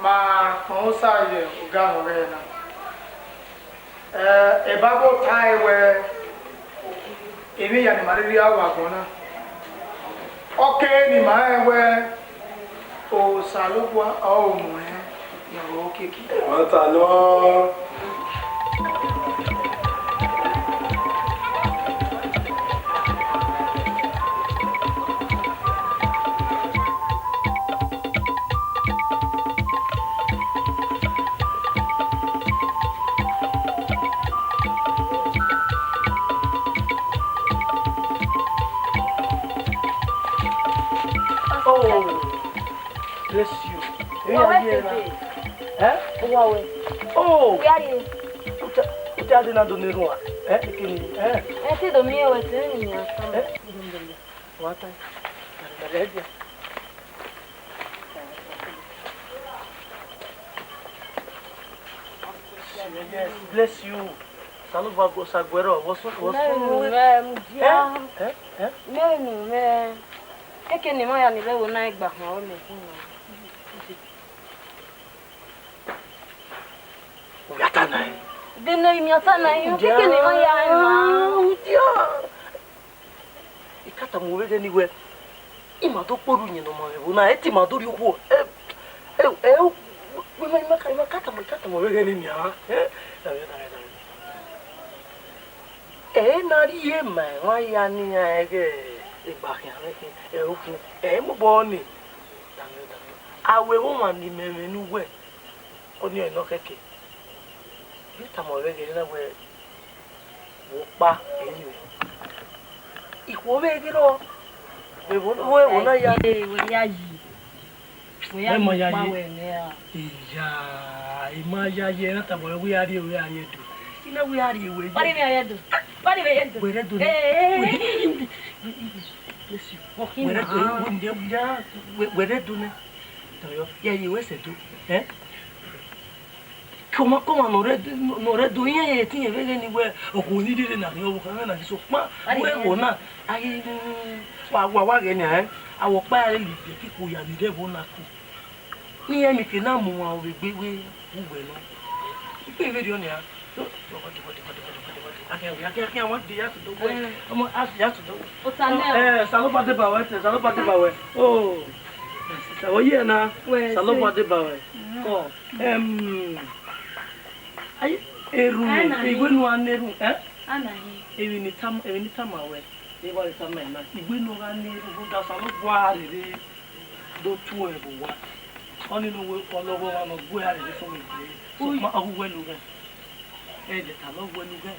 Ma kpọnmwẹ Osa ye ọga mwẹ na. Eh, Bible tae wẹẹ, emwi hia ne ima rhirhi a ru agbọn na, ọ kere ne ima rẹn wẹẹ, Osanobua ọre ọ muẹn ne ọ ru kiekie. Ẹmwata nọ. Oh, bless you. Uwa wẹ tede. Eh? Uwa wẹ. Oh. Where are you? Uta, uta de na do ne rua. Eh, ekene. Eh. Eh, te do mi wẹ te ni ya. Eh? What time? Yes, bless you. Osanobua Osa gu ẹre, vbọ sunu, vbọ sunu. Mẹ mu, mẹ mu dia. Eh? Eh? Eh? Mẹ mu, mẹ. Ekene ima ya ni vbe ẹvbo na gba họn ọmọ ẹkun na. U ya ta na ẹn. Vbene I miẹn ọta na, I keke ne ima ya ẹn na. Udia. I ka tama wẹ ghẹ ni wẹ, ima do kpe orhu iyẹn ne ọ ma mwẹ ẹvbo na, ẹ te ima do rhie okhuo. Ẹ, ẹ, ẹ, ima, ima ka, ima ka tama, I ka tama wẹ ghẹ ni nian. Ẹ, ẹ na rhie ma emwa hia ne iran ẹghẹ egba khian mwẹ khin, ẹ, okhuo, ẹ, mobọ ni. Danmwẹ, danmwẹ. Aro ẹmwẹ ọmwa ne imẹ mwẹ ne uwẹ, ọnii ọre nọ khẹke. I tama ruẹ ghẹ na wẹ, vbe ọkpa ẹrinmwi. Ikhuo vbe ghe rrọọ, vbe ẹvbo, vbe ẹvbo na ya. Ee, wẹ ya yi. Wẹ ya Ẹ ma yi ya ọkpa ye. Wẹ nẹ ra. Iya, I ma ya ye, na tama wẹ wẹ a rhie wẹ a ye do. I na wẹ a rhie wẹ ye. Wẹ rhie wẹ a ye do. Wẹ rhie wẹ ye do. Ee. Wẹ rhie do, wẹ rhie do, wẹ rhie do nẹ. Tọyọ, ya ye wẹ sẹ do. Eh? Kọmakọma ne ọ rre, ne ọ rre do, iran ye ẹtin vbe ghe ni wẹ okhuo ni rhirhi na rhie ọvbokhan mwẹ na ghi sokpan, wẹ ẹvbo na, a ghi wa, wa, wa ghẹ nian, eh? Awẹ ọkpa ya lele ibiẹka ikhuo ya ni rre ẹvbo na ku. Ne iran miẹn eke na mu uan vbe egbe vbe uwẹ nọ. Ikpe vberriọ nian. Agia, agia, agia, agia, wan de ya sẹ do wẹ. Ọmọ, a ya sẹ do wẹ. Ota nẹ o. Eh, Osanobua deba wẹ, Osanobua deba wẹ. Oh. Oye na. Wẹ, Osanobua deba wẹ. Kọ. Em, ayi, erhunmwu, iwẹ ne u gha na erhunmwu, eh? Emwi ne I tama, emwi ne I tama wẹ, ne I wa tama na, iwẹ ne u gha na erhunmwu, rhunmwuda Osanobua rere do tuẹ vbe owa. Ọnii ne uwẹ ọlọghọmwa ne ọ gu ẹre rre sẹ vbe egbe, sokpan ọ ghi uwẹ ne ughẹ. Ẹdẹ ta ne ọ uwẹ ne ughẹ.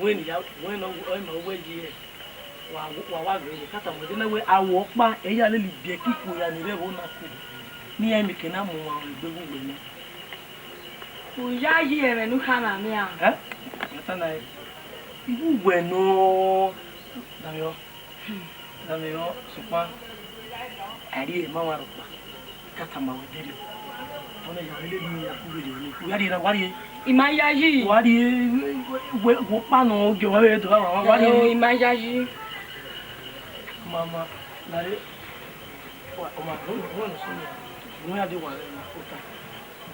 Wẹ ne ya, wẹ ne ọ, ọ ma uwẹ yi ẹre. Wa, wa, wa ghe wẹ ka tama ẹdẹ na wẹ awẹ ọkpa, ẹ ya lele ibiẹka ikhuo ya ni rre ẹvbo na ku, ne iran miẹn eke na mu uan vbe egbe vbe uwẹ nọ. U ya yi ẹmwẹ ne u khama mẹ a? Ẹ? Mẹ ta na ẹ. Ivbi uwẹ nọ. Damiọ. Damiọ, sokpan, a rhie ma wa rhọkpa. Ka tama wẹ deghẹ. Ọnẹ ya vbe lele unu ya ku vberriọ nii. U ya rhie na, wa rhie. I ma ya yi. Wa rhie, wẹ, wẹ, wẹ ọkpa nọ, ogie wa vbe do, wa, wa, wa rhie. Ẹ o, I ma ya yi. Mama, la re, wa, ọmwa, wẹ, wẹ, wẹ, wẹ, wẹ, ya de wa rẹ na, ota.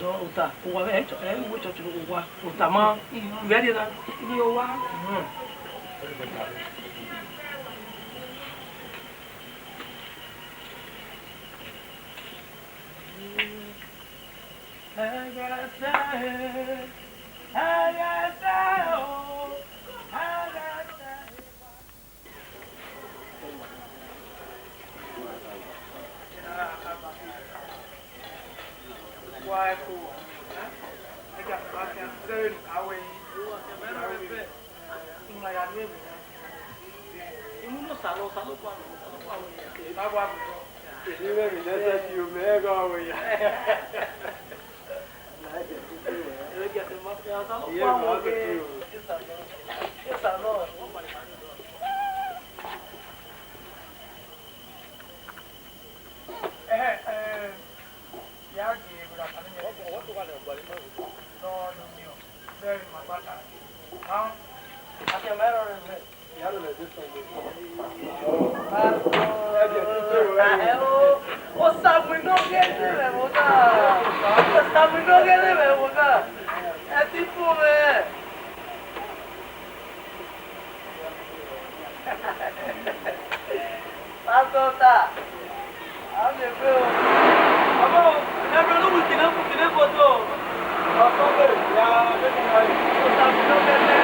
Dọ, ota, uwa vbe, ẹ, ẹ, wẹ church, uwa, ota ma, u ya rhie na. Rhie owa. Mm. Osamu ne ọ ghe ne mwẹ vbe na. Osamu ne ọ ghe ne mwẹ vbe na. Ẹ ti fo mwẹ. Pastor ta. A miẹn egbe o. Ọmọ, ẹ rọ ne uwẹ kene, kene foto. Ọsọgbe, ya, vbe ne a ye. Osamu ne ọ ghe ne.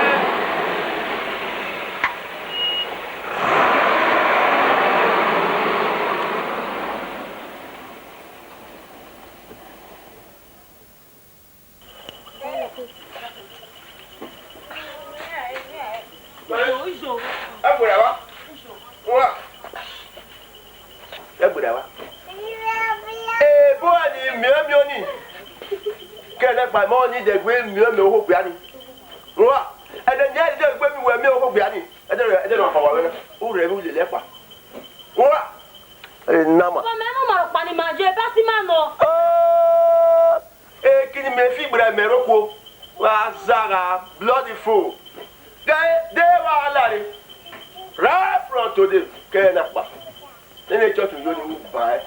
Ẹ gbẹdẹ wa. Wa. Ẹ gbẹdẹ wa. Ebo ni miẹn miẹn ni. Kẹnẹ kpa mọ ni dẹgbe miẹn miẹn oho gbia ni. Wa. Ẹdẹ ni ẹdẹ dẹgbe mi wẹ miẹn oho gbia ni. Ẹdẹ, ẹdẹ nọ kpa wa wẹ na. U rẹ vbe u lele ẹkpa. Wa. Ẹ na ma. Ọmọ mẹ, mo ma rhọkpa ne ima ye, basi ima nọ. Oh! Ekini mẹ fi gberra mẹ rokhuo, wa zagha bloody fool. Ghẹ de wa lare. Right from today, kẹ na kpa. Nene church yo ni mu ba ẹ.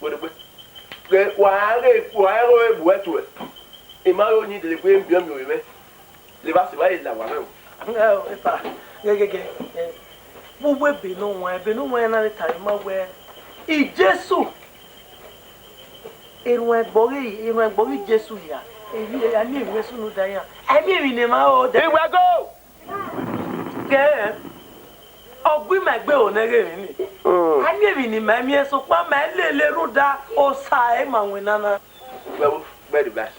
Wẹrẹgbe. Ghẹ wa ghe, wa ghe bu ẹtuẹ. I ma ro ni dele gbe mbiọ miẹn mwẹ. Levba sẹ evba ye la owa mwẹ o. Ẹ, epa, ghẹghẹghẹ, ẹ, vbe uwu ebe ne ọ wan, ebe ne ọ wan na vbe tare ima wẹẹ, Jesu, erhuanegbe ọghe, erhuanegbe ọghe Jesu hia, emwi, a miẹn emwi ne sunu da iran, a miẹn emwi ne emwa ro dẹ. Iwẹ go! Kẹ, ọ gu ima egbe ro nẹ ghe emwi ni. Mm. A miẹn emwi ne ima miẹn, sokpan ma lele rhunmwuda Osa ẹre ma winna na. Wẹ wo, gbe reverse.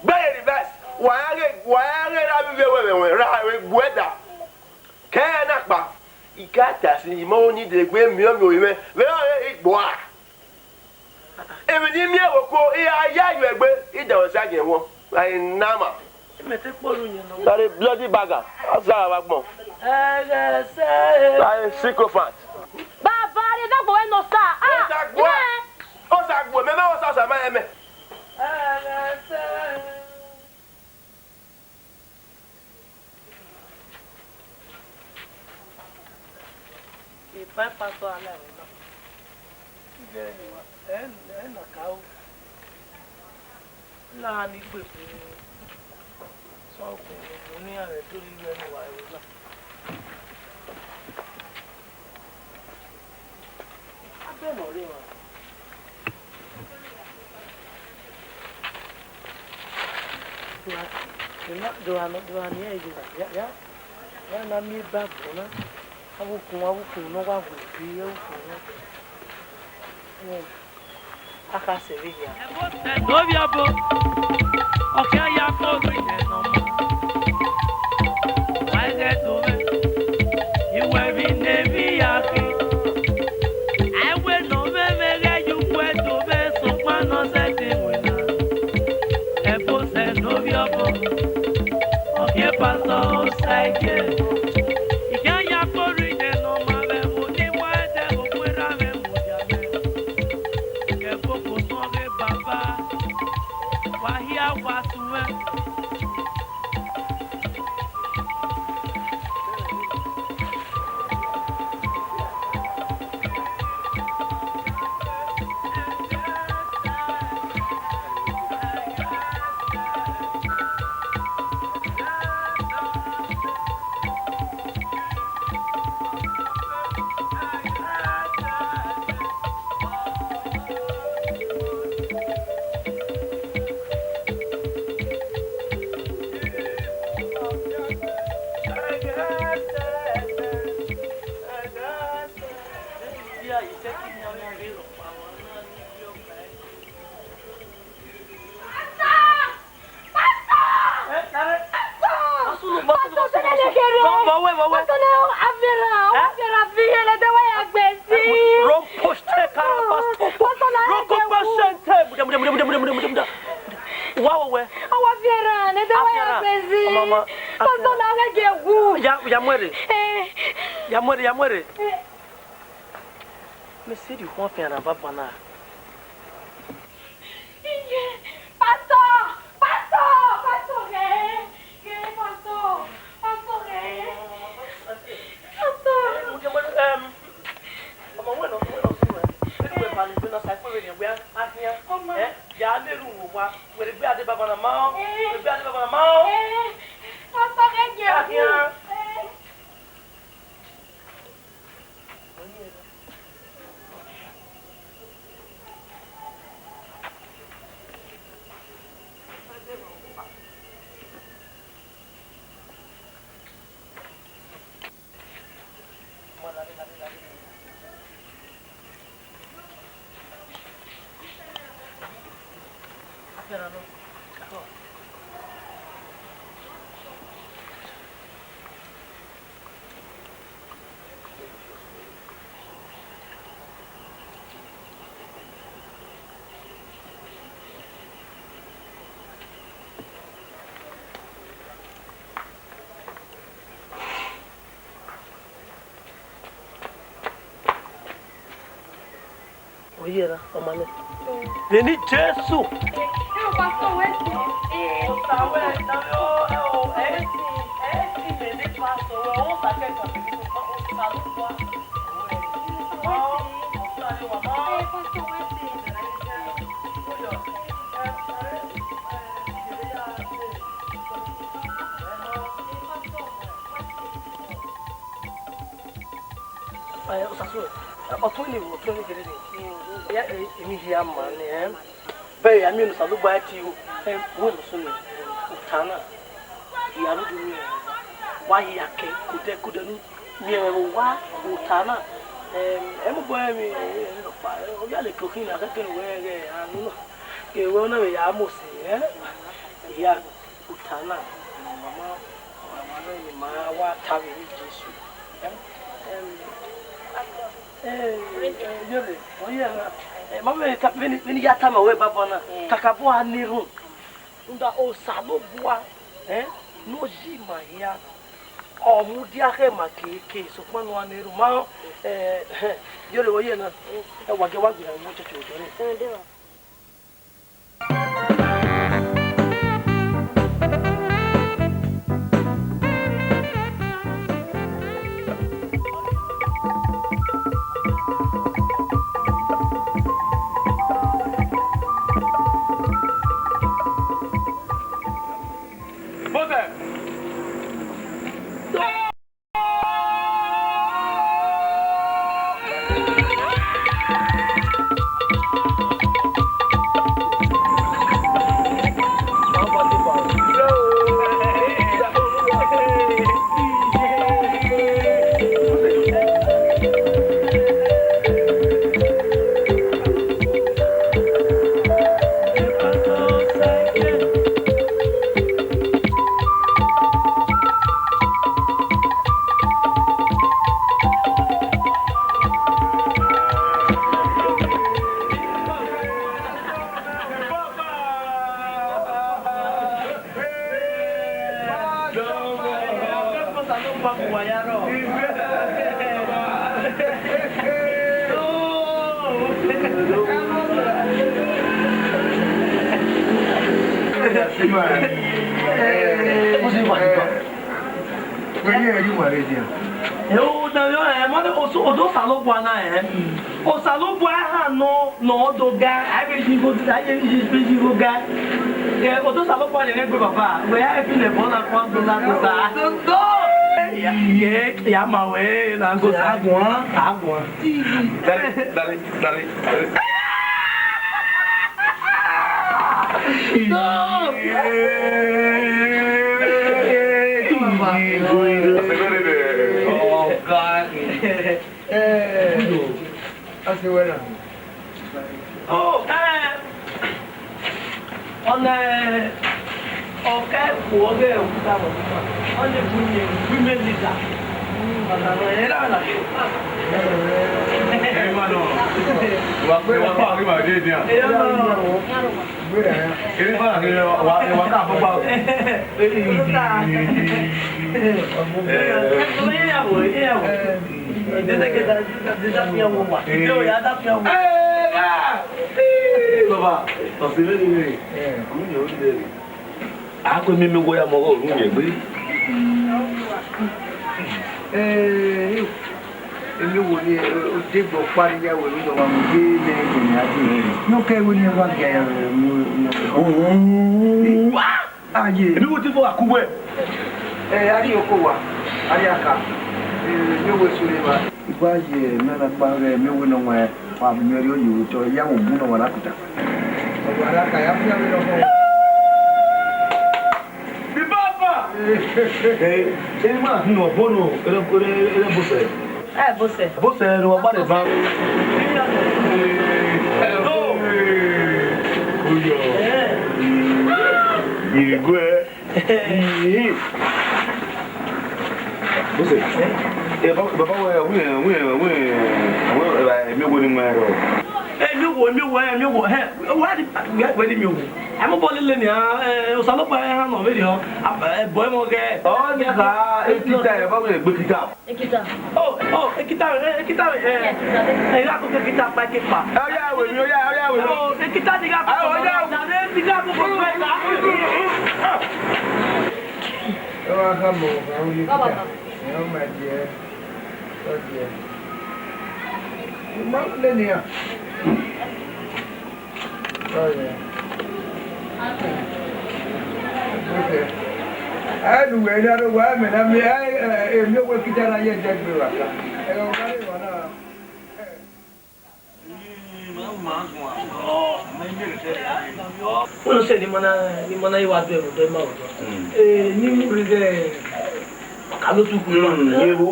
Gbe reverse. Wa ya ghe, wa ya ghe ra vbe ivbi ẹwẹmwẹ, ra vbe gbuẹ da. Kẹ na kpa. I ka ta sin, I ma ni de egbe miẹn ọmiọn mwẹ, vbe ọ re I gbua. Emwi ne I miẹn vbe oko, I ra ya yọ egbe, I da ọsa gie ẹmwẹ, a i na ma. Imẹ te kpolu yẹn nọ. That a bloody bagger. Ọsa vbe agbọn. Ẹghẹ sẹ. That a sycophant. Baba, rhie ẹdẹ gbe wẹ ne Osa. Ah, Osa gbuẹ. Imẹ. Osa gbuẹ, mẹ, mẹ, Osa, Osa, ma, mẹ. Ẹghẹ sẹ. Epa pastor ala ẹre na. Ighẹ ẹ, ẹ na ka o. La ni gbegbe. Sọ ọkùnrin ne iran rẹ do rhie ẹre ne uwa ẹvbo na. Abẹ ne ọ rre emwa. Do a, do a, do a, do a ne iran ye evba, ya, ya, ya na miẹn eba agbọn na. Avbe ukun, avbe ukun ne ọ wa gu egbe, avbe ukun na. Hmm. A kha sẹ vbe hia. Ovbi ọbo, ọ khian ya kpe orhu ihẹ ne ọ ma. Wa i ghẹ do mwẹ, I wẹ vbe ne emwi ya khin. A i wẹ ne ọ mwẹ mwẹ ghẹ ye uwu Ẹdo mwẹ, sokpan ne ọ sẹtin winna. Ẹvbo sẹ ne ovbi ọbo, ọ khian pastor Osagie. I khian ya kpe orhu ihẹ ne ọ ma vbe ẹvbo ne I wa ẹdẹ vbe okhuo erha mwẹ mudia mwẹ. Kẹ ẹvbo ke osọn ghe baba, wa hia wa tu mwẹ. Pastor! Pastor! Pastor! Pastor! Pastor, tẹlẹ lẹ kẹrẹ. Vọ, vọ wẹ, vọ wẹ. Pastor, ne a viẹ ra, a viẹ ra, viẹ lẹ, de wẹ ya gbe si. Ro poste kara pastor. Pastor, na Ro ko gbe pa wu. Sente. Muda, muda, muda. Wa wẹ. A wa viẹ ra, ne de wẹ ya gbe si. Mama, Pastor, na ghe wu. Ya, ya muẹre. Eh. Ya muẹre, ya muẹre. Eh. Mẹ sẹrriọ ukhuan fian na banbanna. Iye, pastor, pastor, pastor rẹ, rẹ, pastor, pastor rẹ, pastor. Em, ọmọ wẹ nọ, wẹ nọ sunu ẹ. Ẹ wẹ ba ni gbe na sa ikpe vbe ne wẹ a khian. Ọmọ. Ẹ, ya le ru wo wa. Wẹ gbe ade baba na ma o. Eh. Wẹ gbe ade baba na ma o. Eh, pastor rẹ jẹ. A khian. Eh. Oyi ẹre, ọma nẹ. Vbene Jesu. Ẹ o, pastor, wẹ si. Ẹ, osa wẹ, na vbe o, ẹ o, ẹ si, ẹ si, vbene pastor wẹ, osa kẹkan, vbene osa, osa lọ wa. Ẹ, pastor, wẹ si. Ẹ, Osasu, ẹ, ọtẹn ni, ọtẹn ni gẹdẹgẹdẹ. Ẹ, ẹ, emwi hia ma nẹ, ẹ. Bẹghe a miẹn ne Osanobua tie o, ẹ, wẹ ne ọ sunu, ota na, hia ne u do miẹn, wa hia kẹ, kodẹ, kodẹ ne u miẹn mwẹ vbe owa, ota na, Em, ẹ mu bọ emwi, eh, ọkpa, eh, ọ ya leke okhin na, kẹkẹ wẹ ghẹ, a nu na. Ke wẹ na vbe ya mose, eh? Ya, uta na, ma ma, ma ma nọ ni ma wa ta vbe eni Jesu. Eh? Em, eh, eh, yere, ọ ye na. Eh, ma vbe ta, vbene, vbene I ya tama ruẹ baba na, kakabọ a na erhunmwu. Rhunmwuda Osanobua, eh, ne ọ yi ima hia, ọ mudia khẹ ma keke, sokpan ne ọ na erhunmwu, ma, eh, eh, yere, ọ ye na, eh, wa gie wa gberra vbe church odọ rre. Wẹ ye ẹre uwa rre dia? Ẹ o, na yọ, ẹ, ma, Osa-, Osanobua na, ẹ. Osanobua ehan nọ, nọ do ga, a vbe yi igho, a vbe yi, vbe yi igho ga. Ẹ, Osanobua rẹn gbe baba, wẹ ya fi lẹ bọ na kua do la do sa. Ya, ya, ya ma wẹ, na do sa. Aguan, aguan. Dale, dale, dale, dale. No! Eh, asẹ wẹ na. Oh, eh. Ọna, eh, ọ ka ku ọghe okuta vbe ọkpa, ọ na bu iyẹn, bu imẹ lita. Ọna nọ, ẹ ra na. Ẹ ma nọ. Wa gbe, wa gbe, wa gbe, wa gbe, dia. Ẹ ra na. Ere ba ghe wa, wa ka fo ba. Ere ya bo, ere ya bo. Desde que está, desde que está, ya está. Ere ya. Ii, baba, ọse vbe ni rre. Unu yẹn ori vbe rre. A gu ememe wẹ ya mọ ọghe unu yẹn gbe. Ẹ, emiowo ni, odegbe ọkpa ni ya wẹ vbe nọ wa mu ye ne ẹgbẹe ne a dee. Ne ọ kẹ wẹ ne wa gia ya mu, mu. Aye. Emiowo te fo a ku wẹ. Ẹ, a rhie oko wa, a rhie aka. Ẹ, emiowo eso rre evba. I gua ye emẹ na kpa vbe emiowo ne ọ wan, wa miẹn ọre ọ ye otọ, ya wo gun ne ọ wan na kuta. Ọ wan na ka ya fian vbe nọ. Bibaba! Eh, eh, ma hin ọbo nọ, ere, ere, ere bosẹ. Eh, bosẹ. Bosẹ ne wa gbare ba. Hello. Oyo. Eh. Irigue. Bosẹ. Eh, ba-, baba wẹ, wẹ, wẹ, wẹ, wẹ, emiowo ni ma rrọọ. Emiowo, emiowo, emiowo, hẹ, wa di, wa di emiowo. Ẹ mu bọ lele nia, eh, Osanobua ehan nọ vberriọ, a, ẹ bọ ẹmwẹ ọghẹ. Ọ ni kha, ekita, ẹ ba wẹ egbe ekita. Ekita. Oh, oh, ekita, eh, ekita, eh, ekita, eh, ẹ gha koko ekita kpa ekekpa. Ọ ya wẹ mi, ọ ya, ọ ya wẹ mi. Oh, ekita ni gha koko. Ah, ọ ya wẹ. Ni gha koko. Ọ wa kha mọ, ọ wa wẹ ekita. Baba. Ẹ, ọ ma diẹ, ọ diẹ. Ọ ma lele nia. Ọ ya. Okay. Ẹ, ne uwẹ na rre owa, mẹ na miẹn, ẹ, ẹ, emiowo ekita na ye ẹdẹgbe vbe aka. Ẹ, ọ gha rre emwa na. Wẹ nọ sẹ ne ima na, ne ima na ye wa do ẹmwẹ odọ, ima odọ. Mm. Eh, ne I mu rhie ighẹ Alotu kunu nọ nẹ. Ye ru.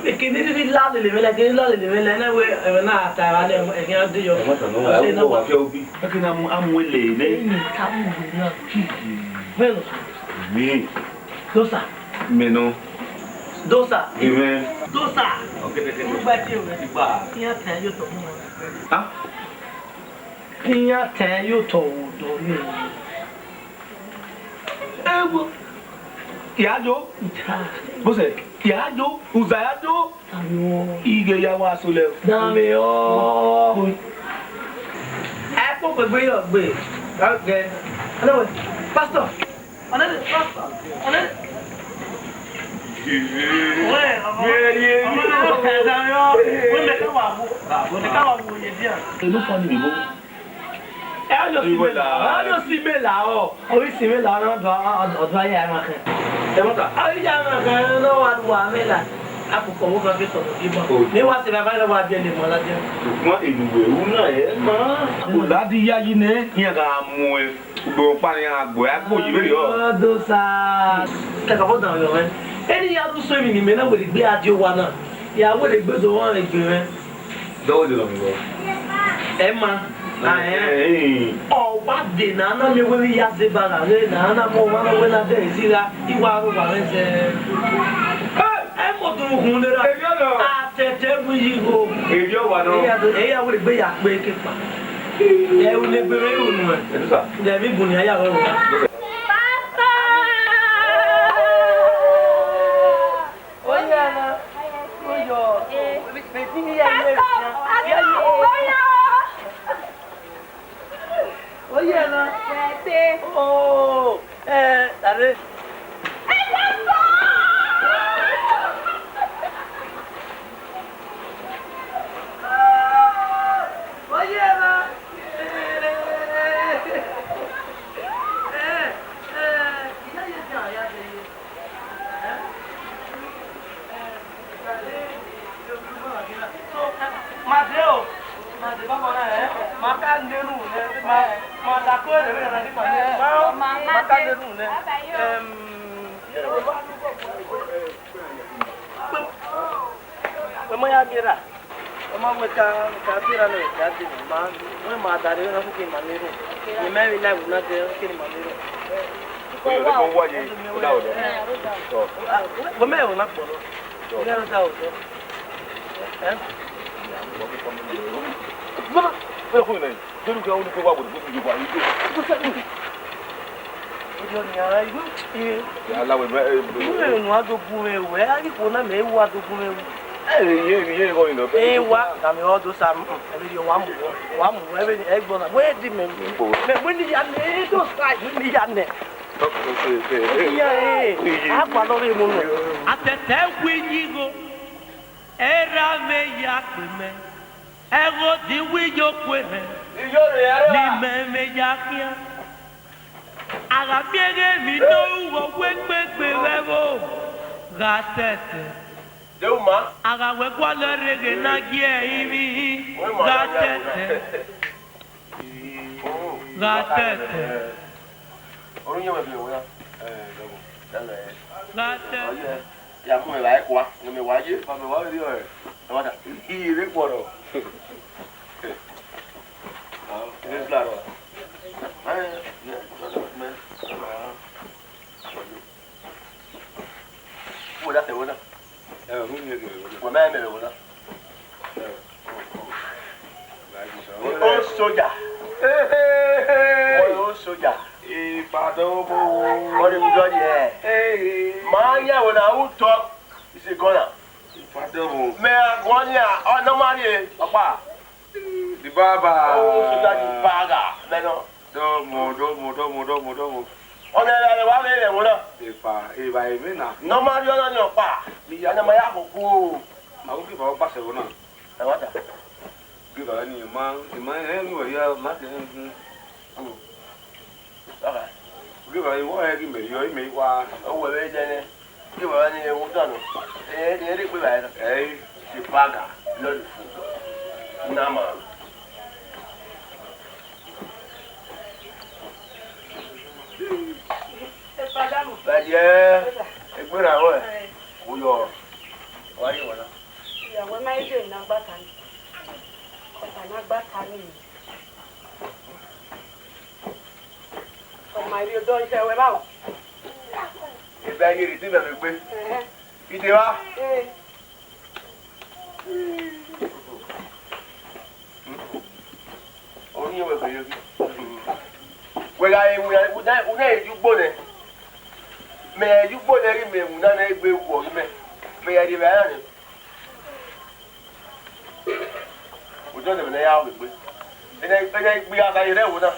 Eke ne I rhirhi la lele mwẹ la, eke ne I la lele mwẹ la, ne wẹ ẹmwẹ na ta evba nẹ, ẹghẹ a de yọ. Ẹ ma ta nọ, ẹ wọ wa fiẹ obi. Eke ne a mu, a mu ele nẹ. Ẹni ka mu wẹ na. Vẹ nọ. Mi. Dosa. Mi nọ. Dosa. Amen. Dosa. Ọkẹdẹkẹdẹ. Ugba tie wẹ. Igba. Iran ta yo tọ mu. Ha? Iran ta yo tọ wo dọ ni. Ewo. Iya jo. Bose, iya jo, uza ya jo. Ighe ya wa so lẹ. Dame o. Ẹ kpokpo egbe yọ gbe. Ọgẹ. Ọnẹ wẹ. Pastor. Ọnẹ, pastor. Ọnẹ. Wẹ, ọmọ. Wẹ, ye, ọmọ, ye. Dame o. Wẹ mẹ ka wa wo. Wẹ mẹ ka wa wo ye dia. Enu fọ ni mi bo. Ẹ, ọ yọ si mẹ la, ọ yọ si mẹ la, ọ, ọ yọ si mẹ la, ọ, ọ, ọ, ọ, ya ẹmwẹ khan. Ẹ, mọta. Ọ ya ẹmwẹ khan, ne ọ wa ru amẹ la. Akpokpo ọvbokhan ke sọnọ deba. O. Ne wa sẹ vbe avbe wa biẹ ne emọ ladian. Ukpọn enu wẹ ru na, ẹ ma. Oladiyayi nẹ, iran gha mu ẹ. Ugbo ọkpa ne iran gbe, a gbe oyi vberriọ. Ọ, Dosa. Kakabọ dan yọ mwẹ. Eni ya ru so emwi ne imẹ na wẹ egbe a die owa na. Ya wẹ egbe do wan egbe mwẹ. Dọwọ lele ọmọ igho. Ẹ ma. Ah, ẹ. Ẹ, ẹ. Ọ wa de ne a na miẹn wẹ vbe ya zẹ ba gha rre, ne a na mu ọmwa ne ọ wẹ na dẹ ezi gha, I wa ru wa mwẹ zẹ. Ẹ, ẹ mọ dunu hun ne ra. Èmi ọ̀nà. Atẹtẹ mu yi gho. Èmi ọ̀wà nọ. Ẹ ya do, ẹ ya wẹ egbe ya kpe ke kpa. Ẹ, u ne egbe mwẹ ru nuẹn. Ẹ, sir. Dẹ vbe bun ya ya wẹ wẹ. Pastor! Oya na, oya, vbe, vbe, vbe, vbe, oya na. Oh, eh, dale. Oya na. Eh, eh, iya ye dia ya de. Ma de o, ma de baba na, eh? Ma ka nenu nẹ, ma, ma da ko ere vbe na ni ma nenu. Ma, ma ka nenu nẹ. Em, wẹ ma ya miẹn ra? Wẹ ma wẹ ka, ka te ra nẹ, ka te ma, wẹ ma da re na fu ke ma nenu. Ni ma vbe la wu na de ke ni ma nenu. Oyo, de ko wa ye, o da o dọ. Wẹ mẹ o na kpọ nọ. Ẹ, mama, ẹ kú nẹ, jẹ lu kẹ, ọ ni kẹ wa wẹ, kú ju wa, kú ju. Ya la wẹ, ẹ, ẹ, ẹ, ẹ, nu a do gun mwẹ wẹ, a ghi khuo na mẹ, ẹ wa do gun mwẹ wẹ. Ẹ, ẹ, ẹ, ẹ, ẹ, ẹ, ẹ, ẹ, wa, na mẹ ọ do sa, mm, ẹ vbe rhie wa mu, wa mu, ẹ vbe, ẹ gbọ na, wẹ di mẹ, mẹ, wẹ ni ya nẹ, ẹ do sa, wẹ ni ya nẹ. Iya, ẹ, a gba lọ vbe mu nọ. Atẹtẹ wi yi gho. Erha mwẹ ya kpe mẹ, ẹghẹ odin wẹ iye okuerhẹn, ne imẹ mwẹ ya khian. A gha miẹn ẹghẹ emwi ne ọ ru wẹ egbe vbe ẹvbo gha tẹtẹ. A gha wẹ gualọ rre ghe ne a gie ẹre ivbi gha tẹtẹ, gha tẹtẹ. Gha tẹtẹ. Ya mu ẹvba ẹkua, ne mẹ wa ye. Ba mẹ wa vberriọ ẹre. Ẹ wa da. Ire kpọrọ. Ẹ, ẹ, ẹ, ẹ. Wo da tẹ wo na. Ẹ, ru mi ẹ gẹ wo na. Wo mẹ mẹ wo na. Ẹ. O soja. Hey, hey, hey. Old soldier. Ibadan omo. What is blood here? Hey. Ma ya wo na who talk is a gunner. Ibadan omo. Mẹ a guan ya, ọ nọ ma rrie, papa. The barber. Old soldier, the barber. Mẹ nọ. Dọmọ, dọmọ, dọmọ, dọmọ, dọmọ. Ọ nẹ rẹ wa vbe rẹ wo na. Epa, eva eve na. Nọ ma rrie ọna ni ọkpa. Mi ya na ma ya koko. Ma wo ke ba ọkpa sẹ wo na. Ẹ wa ta. Give her any man, the man, anywhere, yeah, man, mm, mm. All right. Give her, you want to give me, you, you, you, Ọ wẹ vbe dẹnẹ. Give her any, what done? Eh, eh, eh, give her. Hey, the bagger, not the fool. Nah, man. But yeah, a good one. Yo, wa ye wala. Ìyàwó ẹ má yé dé ìnagbata ni. Ọ̀tá ìnagbata ni. Ọmọ ìrì odọ iṣẹ́ wẹ báwo? Ìgbà yẹn rèé tí mẹ̀mí gbé. Ẹ̀hẹ́. Ìdè wa. Ee. Oyin wẹ gbẹrẹ ghi. Wẹ gha re wẹ, wẹ na, wẹ na ye ugbo nẹ. Mẹ ye ugbo nẹ ghi mẹ wẹ na nẹ egbe wọ ghi mẹ. Mẹ ya rhie vbe ara nẹ. Odọ nẹ mẹ ne ya gbe gbe. Ẹnẹ, ẹnẹ gbe gha sa ye rẹ wo na.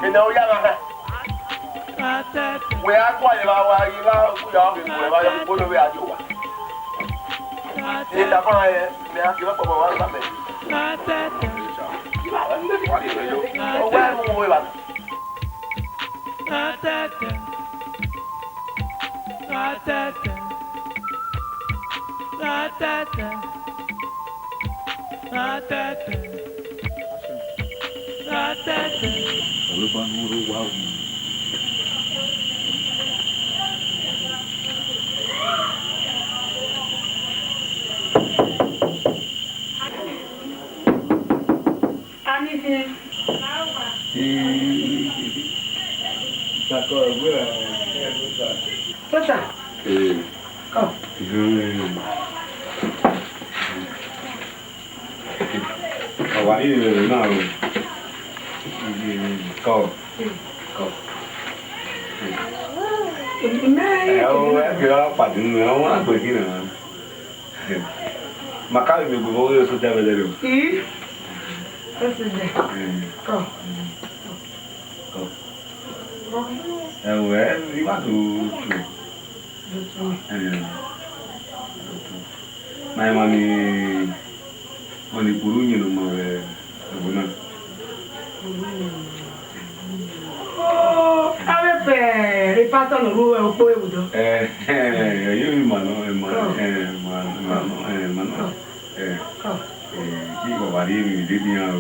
Ẹnẹ ọ ya gha ha. Wẹ a gua ye vba wa ye vba ku ya gbe gbe vba ya gbe gbe vbe a di owa. Ni da fana ye, mẹ a ke vba kpọkpọ wa gba mẹ. Ọ wẹ mu wo evba. Anifin. Kota. Ee. Kọ. Ọwa ni rẹn na o. Kọ. Kọ. Ẹ o, ẹ kẹrẹ ọkpa din, ẹ o, a gbẹ gin na. Ma ka vbe miẹn ugbẹn vbe ọ ghe soja vbe ẹdẹrriọ. Ii, soja. Kọ. Kọ. Ẹwẹ, I ma do tu. Do tu. Ẹ, do tu. Ma emwa ni, emwa ni kpurhu uyẹn ne ọ ma vbe ẹvbo na. Oh, avbe pẹ, e pastor ne ọ ru okpo vbe odọ. Ẹ, ẹ, ẹ, ye emwi ma nọ, ẹ, ma, ẹ, ma, ma nọ, ẹ, ma nọ. Ẹ, ẹ, ki wa wa rhie emwi vbe dede iran o.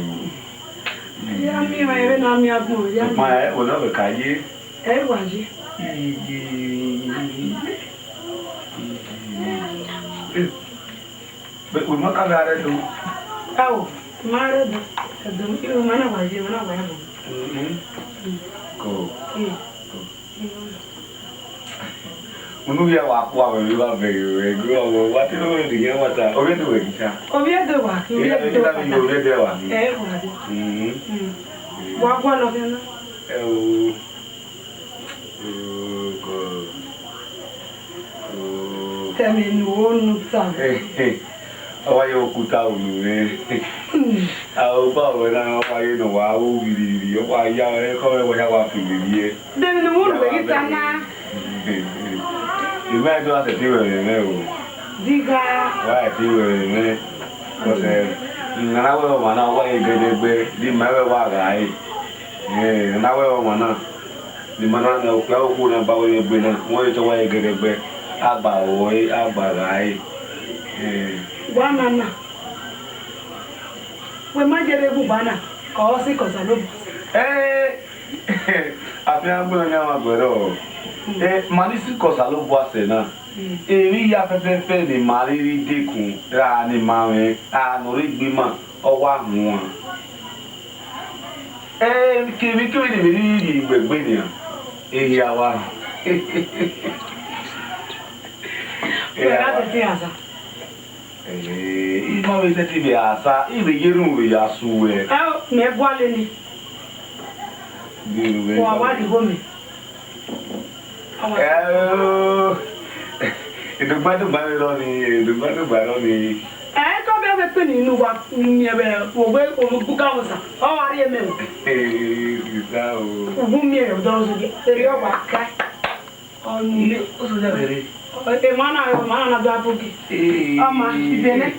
Ya miẹn emwa vbene a miẹn agbọn, ya miẹn. Ma ẹ, wẹ na vbe ka ye. Ẹ wa ye. Iye. Iye. Ẹ, wẹ ma ka gha rre do. Ao, ma rre do. Ẹdun, irun ma na wa ye, ma na wa ye. Mhm. Ko. Ee. Ko. Unu via wa kua vbe vbe vbe vbe vbe wa te ro ni ya wa ta. Ovie do we gita. Ovie do wa, ovie do wa. Ovie do wa. Eh, wa. Mm. Wa gua lo na. Eh, o. Oh God. Oh. Tell me no no ta. Ọ wa ye okuta unu mwẹ. A o ba wẹ na, ọ wa ye nọ wa ru vbirivbiri, ọ wa ya wẹ, kọ wẹ wa ya wa fi vbirivbiri. Demi ne u ru vbe ghi ta na. Ima do a sẹtin wẹ mwẹ o. Diga. Wa sẹtin wẹ mwẹ. Kọsẹ, nana wẹ ọmwa na wa ye gẹdẹgbẹ, di ma wẹ wa gha re. Eh, nana wẹ ọmwa na. Ni ma na nẹ okpia okhuo na ba wẹ ye egbe na, wẹ ye tọ wa ye gẹdẹgbẹ, a gba ruẹ, a gba gha re. Eh. Wa nana. Wẹ ma je rre gu ba na, ọ sikẹ Osanobua. Eh, afiangbe ọnii a ma gberra o. Eh, ma ni sikẹ Osanobua sẹ na. Mm. Emwi hia fẹfẹfẹ ne ima rhirhi dekun, ra ne ima mwẹ, ra ne ọ rre egbe ima, ọ wa huan. Eh, kevbe kevbe ne emwi rhirhi rhie gbe egbe nian, ehia wa. Wẹ gha tete aza. Eh, I ma vbe sẹtin vbe a sa, I vbe ye erhunmwu vbe ya sẹ uwẹ. Ẹ o, mẹ gualọ ni. Wa wa di igho mẹ. Ẹ o, edogba dogba rọ ni, edogba dogba rọ ni. Ẹ, kọ bẹ vbe kpe ni nu wa miẹn vbe, wo gbe, wo gbe ka wo sa, ọ wa rhie mẹ o. Eh, sisa o. Ugu miẹn vbe ọdọ zogbe, erriọ wa ka. Ọnu. Iye, o soja vbe rre. Emwa na, emwa na na do abogi. Ee. Ọma, ibene.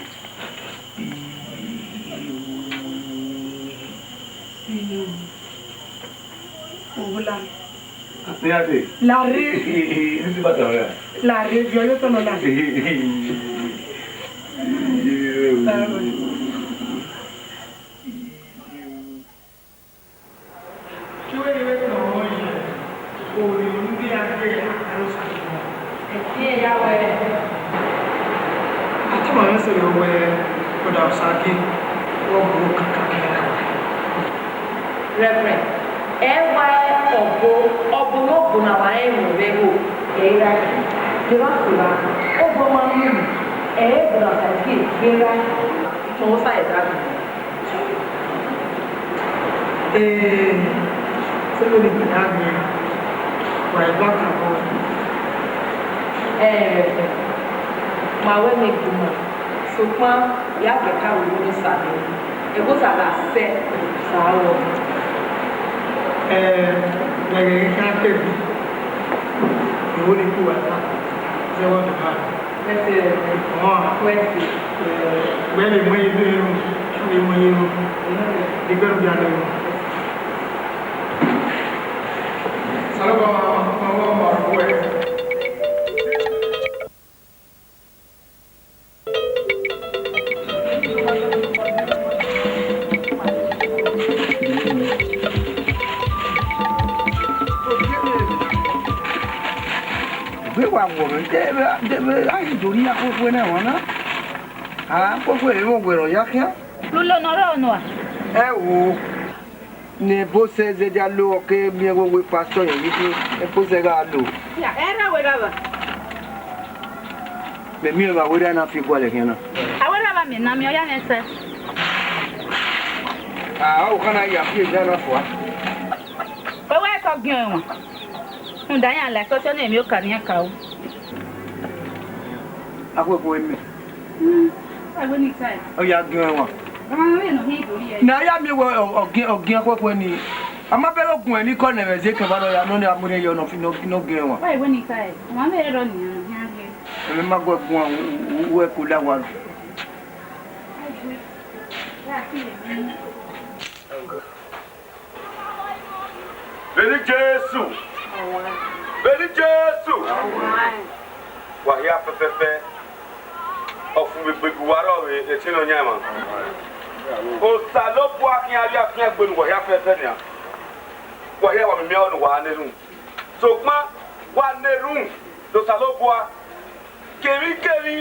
Obola. Ate, ate. Larre. Isi bata ora. Larre, yo yo tono larre. Larre. Chuweghe vbe tọ ọmọ yi, orhiọn ne u ghi ra gbe Arosa. Ma mwẹ sẹ wẹ, brother Osagie, ọ bu kakaka. Reverend, ẹ wa ọbo, ọbo ne ọbo na wa rẹn mwẹ vbe ẹvbo, ẹ i ra. Devba sẹ evba, ọbo ma miẹn mwẹ, ẹ i brother Osagie, ẹ i ra. Ọ sa ẹdẹ. Ee, sẹ vbene I ya miẹn, wa i gba kakabọ. Ee, ma wẹ ne I gu ima, sokpan ya kẹkan vbe unu sa nẹ, ẹghẹ Osa gha sẹ, sa rọ. Ee, ẹghẹ khian kegbe, I ho ne I ku uwa ta, zẹ vbe ọdọ ha. Wẹ te, wẹ te. Wẹ vbe mu ẹre ru, vbe mu ẹre ru. Di gbẹn ru dia ru. Osanobua ma, ma, ma, ma, ma, wẹ. Egbe wa wọ mwẹ, de vbe, de vbe a ghi do rhie akhuekhue na emwa na? A, akhuekhue vbe mwẹ wẹ rọ ya khian. Lulo ne ọ rrọọ nua. Ẹ wo, ne Bosẹ zẹdia lo, ọ ke miẹn wẹ, wẹ pastor yẹn yi khin, Bosẹ gha lo. Ya, ẹ rre wẹ gha vba. Mẹ miẹn vbe a werriẹ na fi gualọ khian na. A werriẹ vba miẹn na, miẹn ọ ya nẹ sẹ. A, ọ khan na ya fi egbe na fua. Wẹ wẹ tọ giẹn ọẹn wan. Rhunmwuda iran la ẹkẹsiọ ne emwi oka ne iran ka ru. Akhuekhue mẹ. Mm, a wẹ ne I tae. Ọ ya giẹn ọẹn wan. Ọmwa mwẹ ne ọ hin do ye. Ne a ya miẹn wẹ ọ, ọ giẹn, ọ giẹn akhuekhue ni. A ma bẹghe ogun ẹre ni kọ ne ẹmwẹ zẹ kevba nọ ya, nọ ne a mu rhie yọ nọ fi, nọ, nọ giẹn ọẹn wan. Wẹ wẹ ne I tae. Ọmwa mwẹ rrọọ ne iran, iran rhie. Ẹmwẹ ma gu ẹguan, u, u, u, uwẹ ko la wa. Vbene Jesu, vbene Jesu, wa hia fẹfẹfẹ, ọfumwegbe gu uwa rrọọ vbe etẹn Nọyaẹnmwa. Osanobua khian avbiafiangbe ne uwa hia fẹfẹfẹ nian, wa hia wa miẹn aro ne uwa na erhunmwu. Sokpan wa na erhunmwu ne Osanobua, kevbikevbi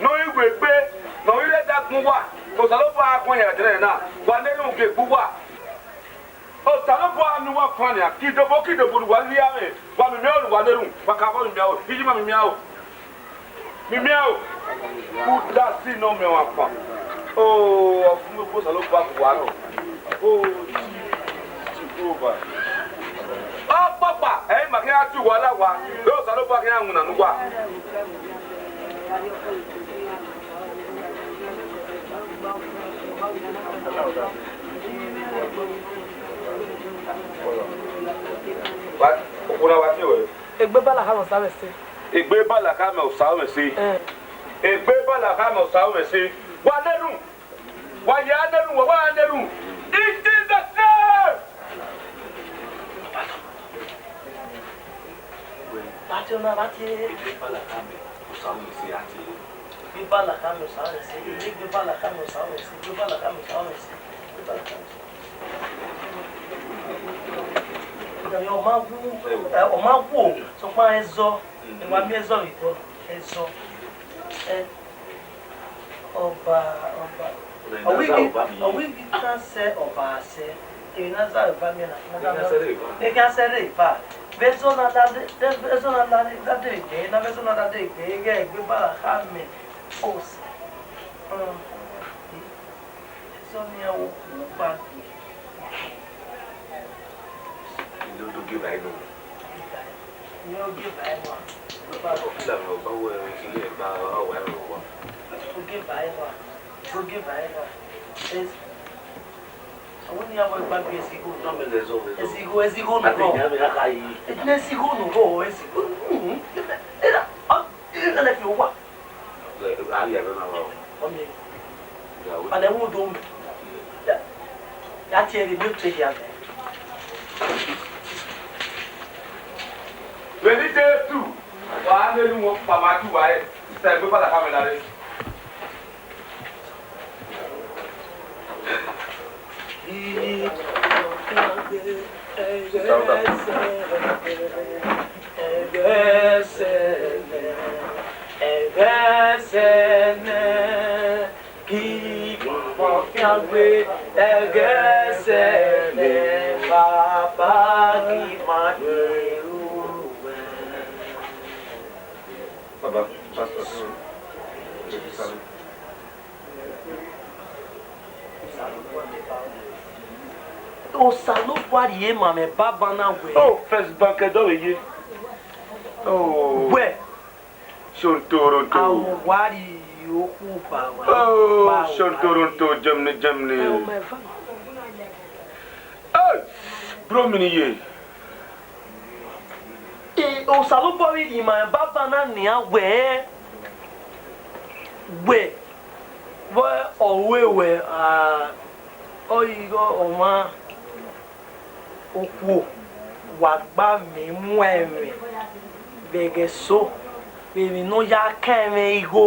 ne ọ ghi wegbe, ne ọ ghi rre ẹdagbọn uwa, Osanobua gha guan yan ẹdẹnẹrẹ na, wa na erhunmwu gie egbe uwa. Osanobua ne uwa fan nian, ke idobo ke idobo ne uwa rhie amwẹ, wa miẹn aro ne uwa na erhunmwu, wa ka vbọ miẹn aro, iye ima miẹn aro. Miẹn aro, uda si ne ọ miẹn ọmwa fan. O, ọfumwegbe Osanobua gu uwa rrọọ. O, Jihova. Ọkpọkpa, ẹ i ma khian tie uwa la owa, vbe Osanobua khian winna ne uwa. Wa, okhuo na wa tie ruẹ. Egbe balakha mwẹ Osa mwẹ ẹse. Egbe balakha mwẹ Osa mwẹ ẹse. Eh. Egbe balakha mwẹ Osa mwẹ ẹse. Wa na erhunmwu. Wa ya na erhunmwu, wa, wa na erhunmwu. In Jesus' name. Bati ọna, bati. Egbe balakha mwẹ Osa mwẹ ẹse, ati. Egbe balakha mwẹ Osa mwẹ ẹse. Egbe balakha mwẹ Osa mwẹ ẹse. Egbe balakha mwẹ Osa mwẹ ẹse. Egbe balakha mwẹ Osa mwẹ ẹse. Ọ ma wu, ọ ma wu, sokpan ẹzọ, ẹ wa miẹn ẹzọ vbe igho, ẹzọ. Ẹ, Ọba, Ọba. Ọ wẹ ghi, ọ wẹ ghi kan sẹ Ọba sẹ, emwi ne a zẹ vbe eva miẹn na, ne a zẹ vbe eva. Vbe ẹzọ na da de, vbe ẹzọ na da de, da de egbe, na vbe ẹzọ na da de egbe, ighẹ egbe balakha mwẹ Osa. Ẹzọ ne iran wo ku ba gbe. Ilo do gie ba ilo. Ilo do gie ba ilo. Ba ko kila mi, o ba wo ilo ba wa ilo wa. Do gie ba ilo. Do gie ba ilo. Ẹzọ. Awe ne iran wo gba gbe ẹzọ igho. Na mi lẹ zọ vbe. Ẹzọ igho, ẹzọ igho nọ. Ati nya mi a ka yi. Ẹzọ igho nọ, ẹzọ igho. Era, a, era lẹ fi owa. Ọmọ, ana ẹvbo do mẹ. Ya tie ẹre, mi ọ tie ẹre. Vbene Jesu, wa na erhunmwu ọkpa vbe aduwa ẹre, sẹ egbe balakha mwẹ dare. Ẹghẹ sẹ nẹ, ẹghẹ sẹ nẹ, ẹghẹ sẹ nẹ, Osanobua rhie ma mwẹ banbanna wẹẹ, Oh, First Bank ẹdọvbe ye. Oh. Wẹẹ, Shontoronto. Awẹ wa rhie okhuo ba wa. Oh, ba wa Shontoronto, Germany, Germany. Ẹ, ọ ma eva. Hey, bro, mi ni ye. E, Osanobua vbe rhie ma mwẹ banbanna nian wẹẹ, wẹẹ, vbe ọ ru wẹẹ, a, ọ ghi ghe ọmwa okhuo, wa gba mwẹ mu ẹmwẹ vbe ẹghẹ eso, vbe emwi ne ọ ya kan ẹmwẹ igho,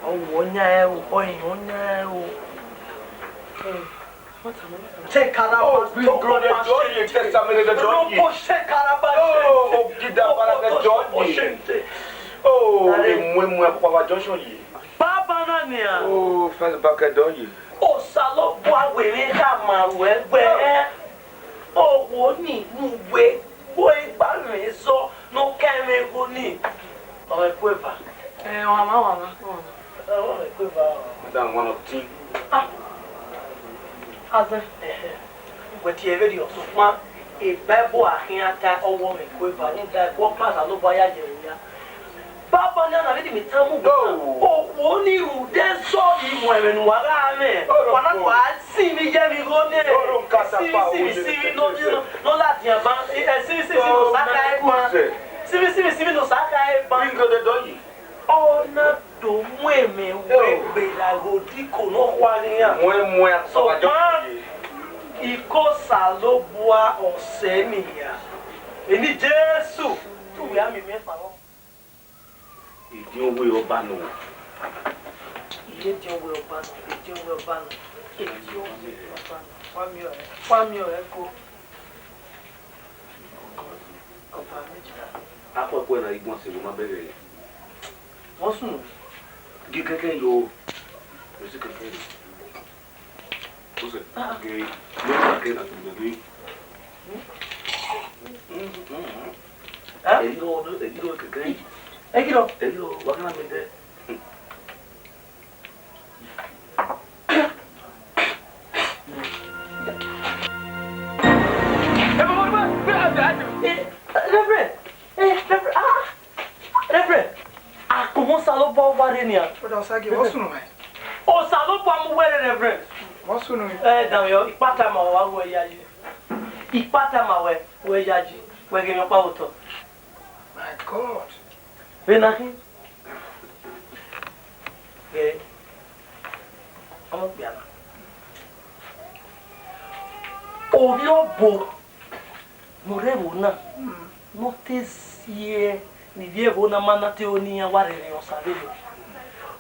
ọ wẹ ọ yan ẹre o, ọ yan ọ yan ẹre o. Take Araba, Oh, we take go the Araba, George, take Samuel the George. Robo shake Araba, Oh, shake. Okida Bara the Robo George. Shake, shake. Oh, Are- emu emu akpava junction ye. Baba na nia. Oh, First Bank ẹdọ ye. Osanobua wẹ mwẹ khama ruẹ wẹẹ, owo ni ne uwẹ, wẹ gba mwẹ zọ ne ọ kan mwẹ igho ni. Ọ mwẹ ku eva. Eh, ọ ma, ọ ma, ọ ma. Ọ mwẹ ku eva. Madam, one of ten. Ah. Azẹ. Wẹ tie vberriọ, sokpan e Bible a khian ta ọghe ọ mwẹ ku eva, rhunmwuda ẹko ọkpa Osanobua ya ye ẹre hia. Baba na na vbe de mẹ tama uwẹ na, Oh. Okhuo ni rhunmwuda ẹzọ ghi mu ẹmwẹ ne uwa gha mwẹ. Oh, wa na oh. Wa sinmwi ye emwi igho nẹ. Oh, oh, Sinmwi, sinmwi, sinmwi, no, no, no, ladian ban. Eh, sinmwi, sinmwi, sinmwi, no sa ka e ban. Sinmwi, sinmwi, sinmwi, no sa ka e ban. Bring the doggy. Ọ na do mu ẹmwẹ wẹ Oh. Gberra ghe odiko ne ọ khua ne iran. Mu ẹmwẹ Sokpan, akpawajọ ye. Iko Osanobua ọsẹ nian. Eni Jesu, te uwẹ a miẹn mwẹ fannọ. Ediọn wẹ ọba nọ. Ediọn wẹ ọba nọ, ediọn wẹ ọba nọ, ediọn wẹ ọba nọ. Wa miẹn ọre, wa miẹn ọre ko. Ọba mẹ jira. Akhuẹkhuẹ na i guan sẹ vbe ma bẹghe. Vbọ sunu? Gie kẹkẹ yo. Mẹ si kẹkẹ yo. Use, Ah. Gẹ, ne ọ ke na tugbe gbe. Eh? Ẹgirọ, ẹgirọ kẹkẹ. Ẹgirọ. Ẹgirọ, wa kana mi dẹ. Eh, Reverend. Eh, Reverend. Ah, Reverend. Akpọnmwẹ Osanobua wa rre nian. Brother Osage, vbọ sunu ma? Osanobua mu wẹ rre, Reverend. Vbọ sunu? Eh, danmwehọ, ikpata ma wa wẹ ya yi. Ikpata ma wẹ, wẹ ya yi. Wẹ ghe emwi ọkpa vbe otọ. My God. Vbene a khin. Ghe, ọmọ okpia na. Ovbi obo ne ọ rre ẹvbo na, ne ọ te si ẹe ne ivbi ẹvbo na ma na te ro ne iran wa rherhe Osa vberriọ.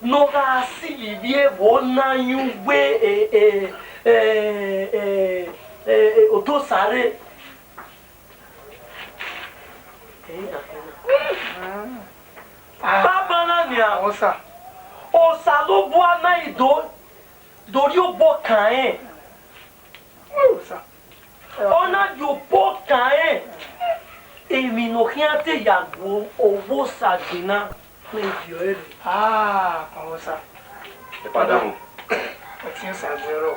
Ne ọ gha si ivbi ẹvbo na yan uwu e, e, e, e, e, Odosa rre. Ẹi na khin na. Ah. Baba na nian. Osa. Osanobua na i do, do rhie obọ kan rẹn. Osa. Ọ na rhie obọ kan rẹn. Emwi ne ọ khian te ya gu owa Osa gbinna, ne viọ ẹre. Ah, Osa. Ẹ padà mọ. Ọtiẹn Osa zẹrọ.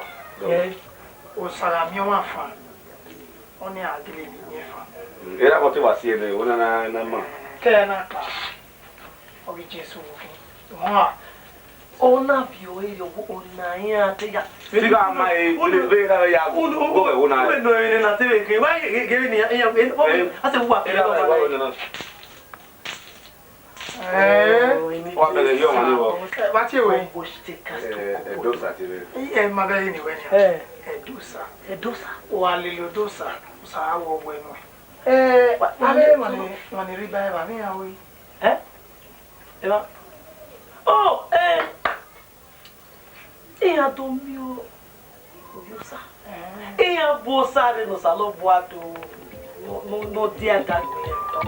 Ẹ. Osa gha miẹn ọmwa fan. Ọnii a gele miẹn fan. Erha vbe ọ te wa si ẹre, ọna na, na ma. Kẹ na kpa, ọ ghi Jesu vbe ukhin. Họn. Ọna viọ ẹre, ọna iran te ya. Tigha ma e, unu, vbe erha ya unu, unu, unu, unu, unu, unu, na te vbe khin. Wa ghe, ghe, ghe ni, iran, iran, Eh. A se wa khin. Erha wa, wa, wa, na. Eh. Wa bẹghe ye ọmwa ni vbọ. Eh, vba tie wẹ? Eh, Edosa tie wẹ. Eh, ma bẹghe ni wẹ nia. Eh. Edosa. Edosa. Wa lele Odosa, Osa gha wọ wẹ nuẹn. Eh, wa, wa, avbe wa, emwa ni, emwa ni rre iba, emwa ni iran ru. Eh? Emwa. Oh, eh. Iran do miẹn ovbi Osa. Iran bu Osa rre ne Osanobua do, ne, ne, ne ọ dia ẹdẹ gbe iran.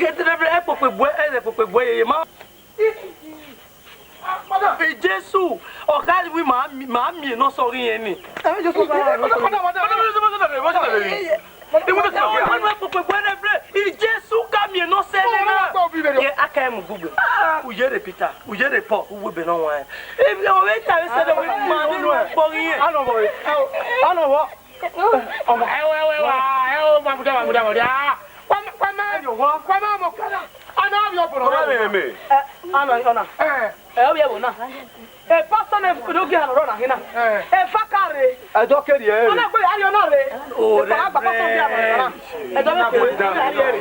Ke te rẹn vbe ẹkpokpe buẹ, ẹzẹ ẹkpokpe buẹ yeye ma. Jesu, ọ kha wi ma mi, ma miẹn ne ọ sọ ghi rẹn ni. Wẹ kpokpe buẹ rẹn vbe, Jesu ka miẹn ne ọ sẹ nẹ na. Ye, a ka mu gugbe. U yere Pita, u yere Pọl, u webe ne ọ wan. Ọ vbe ta vbe sẹ nẹ, ma ne ọ kpọ ghi rẹn. Anọ vbọ, anọ vbọ. Ẹwẹ, ẹwẹ, wa, ẹwẹ, wa mudia, wa mudia, wa mudia. Wa ma, wa ma, wa ma mọ kala. Ana avie ọbọrọ. Ọna vbe mẹ. Ana, ọna. Eh. Ẹ, ovbi ẹvbo na. E pastor ne do gi aro na hina. Eh. E fa ka rre. Ẹjọ keri ẹ. Ọna gbe ya rri ọna rre. O, e fa gba pastor gi aro na. Ẹjọ me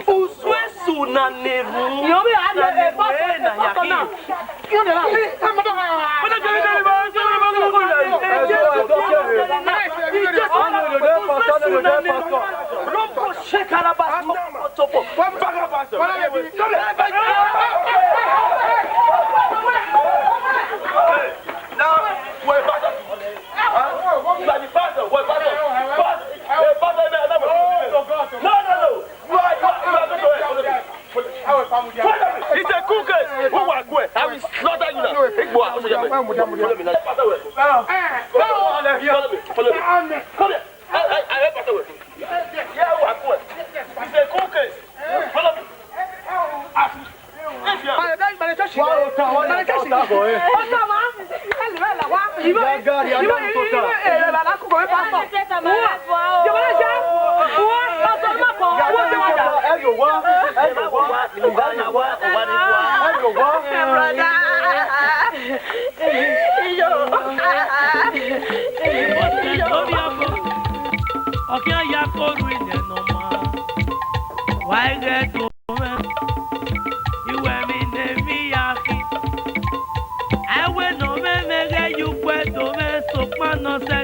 ko. Usu esu na neru. Yo, ovbi a rre, e pastor, e pastor na. No, no, no. You are, you are, you are going to hell. Follow me. It's a cool case. Who will quit? I will slaughter you now. Igbua, follow me. Follow me now. Follow me. Follow me. Come here. I, I, I, pastor. Yeah, who will quit? It's a cool case. Follow me. If you are Ọkhian ya koro iniẹn ne ọ maa, wa i ghẹ do mwẹ, I wẹ emwi ne emwi ya khin. Ẹwe ne ọ mwẹ mwẹ ghẹ ye ukpẹ do mwẹ, sokpan ne ọ sẹ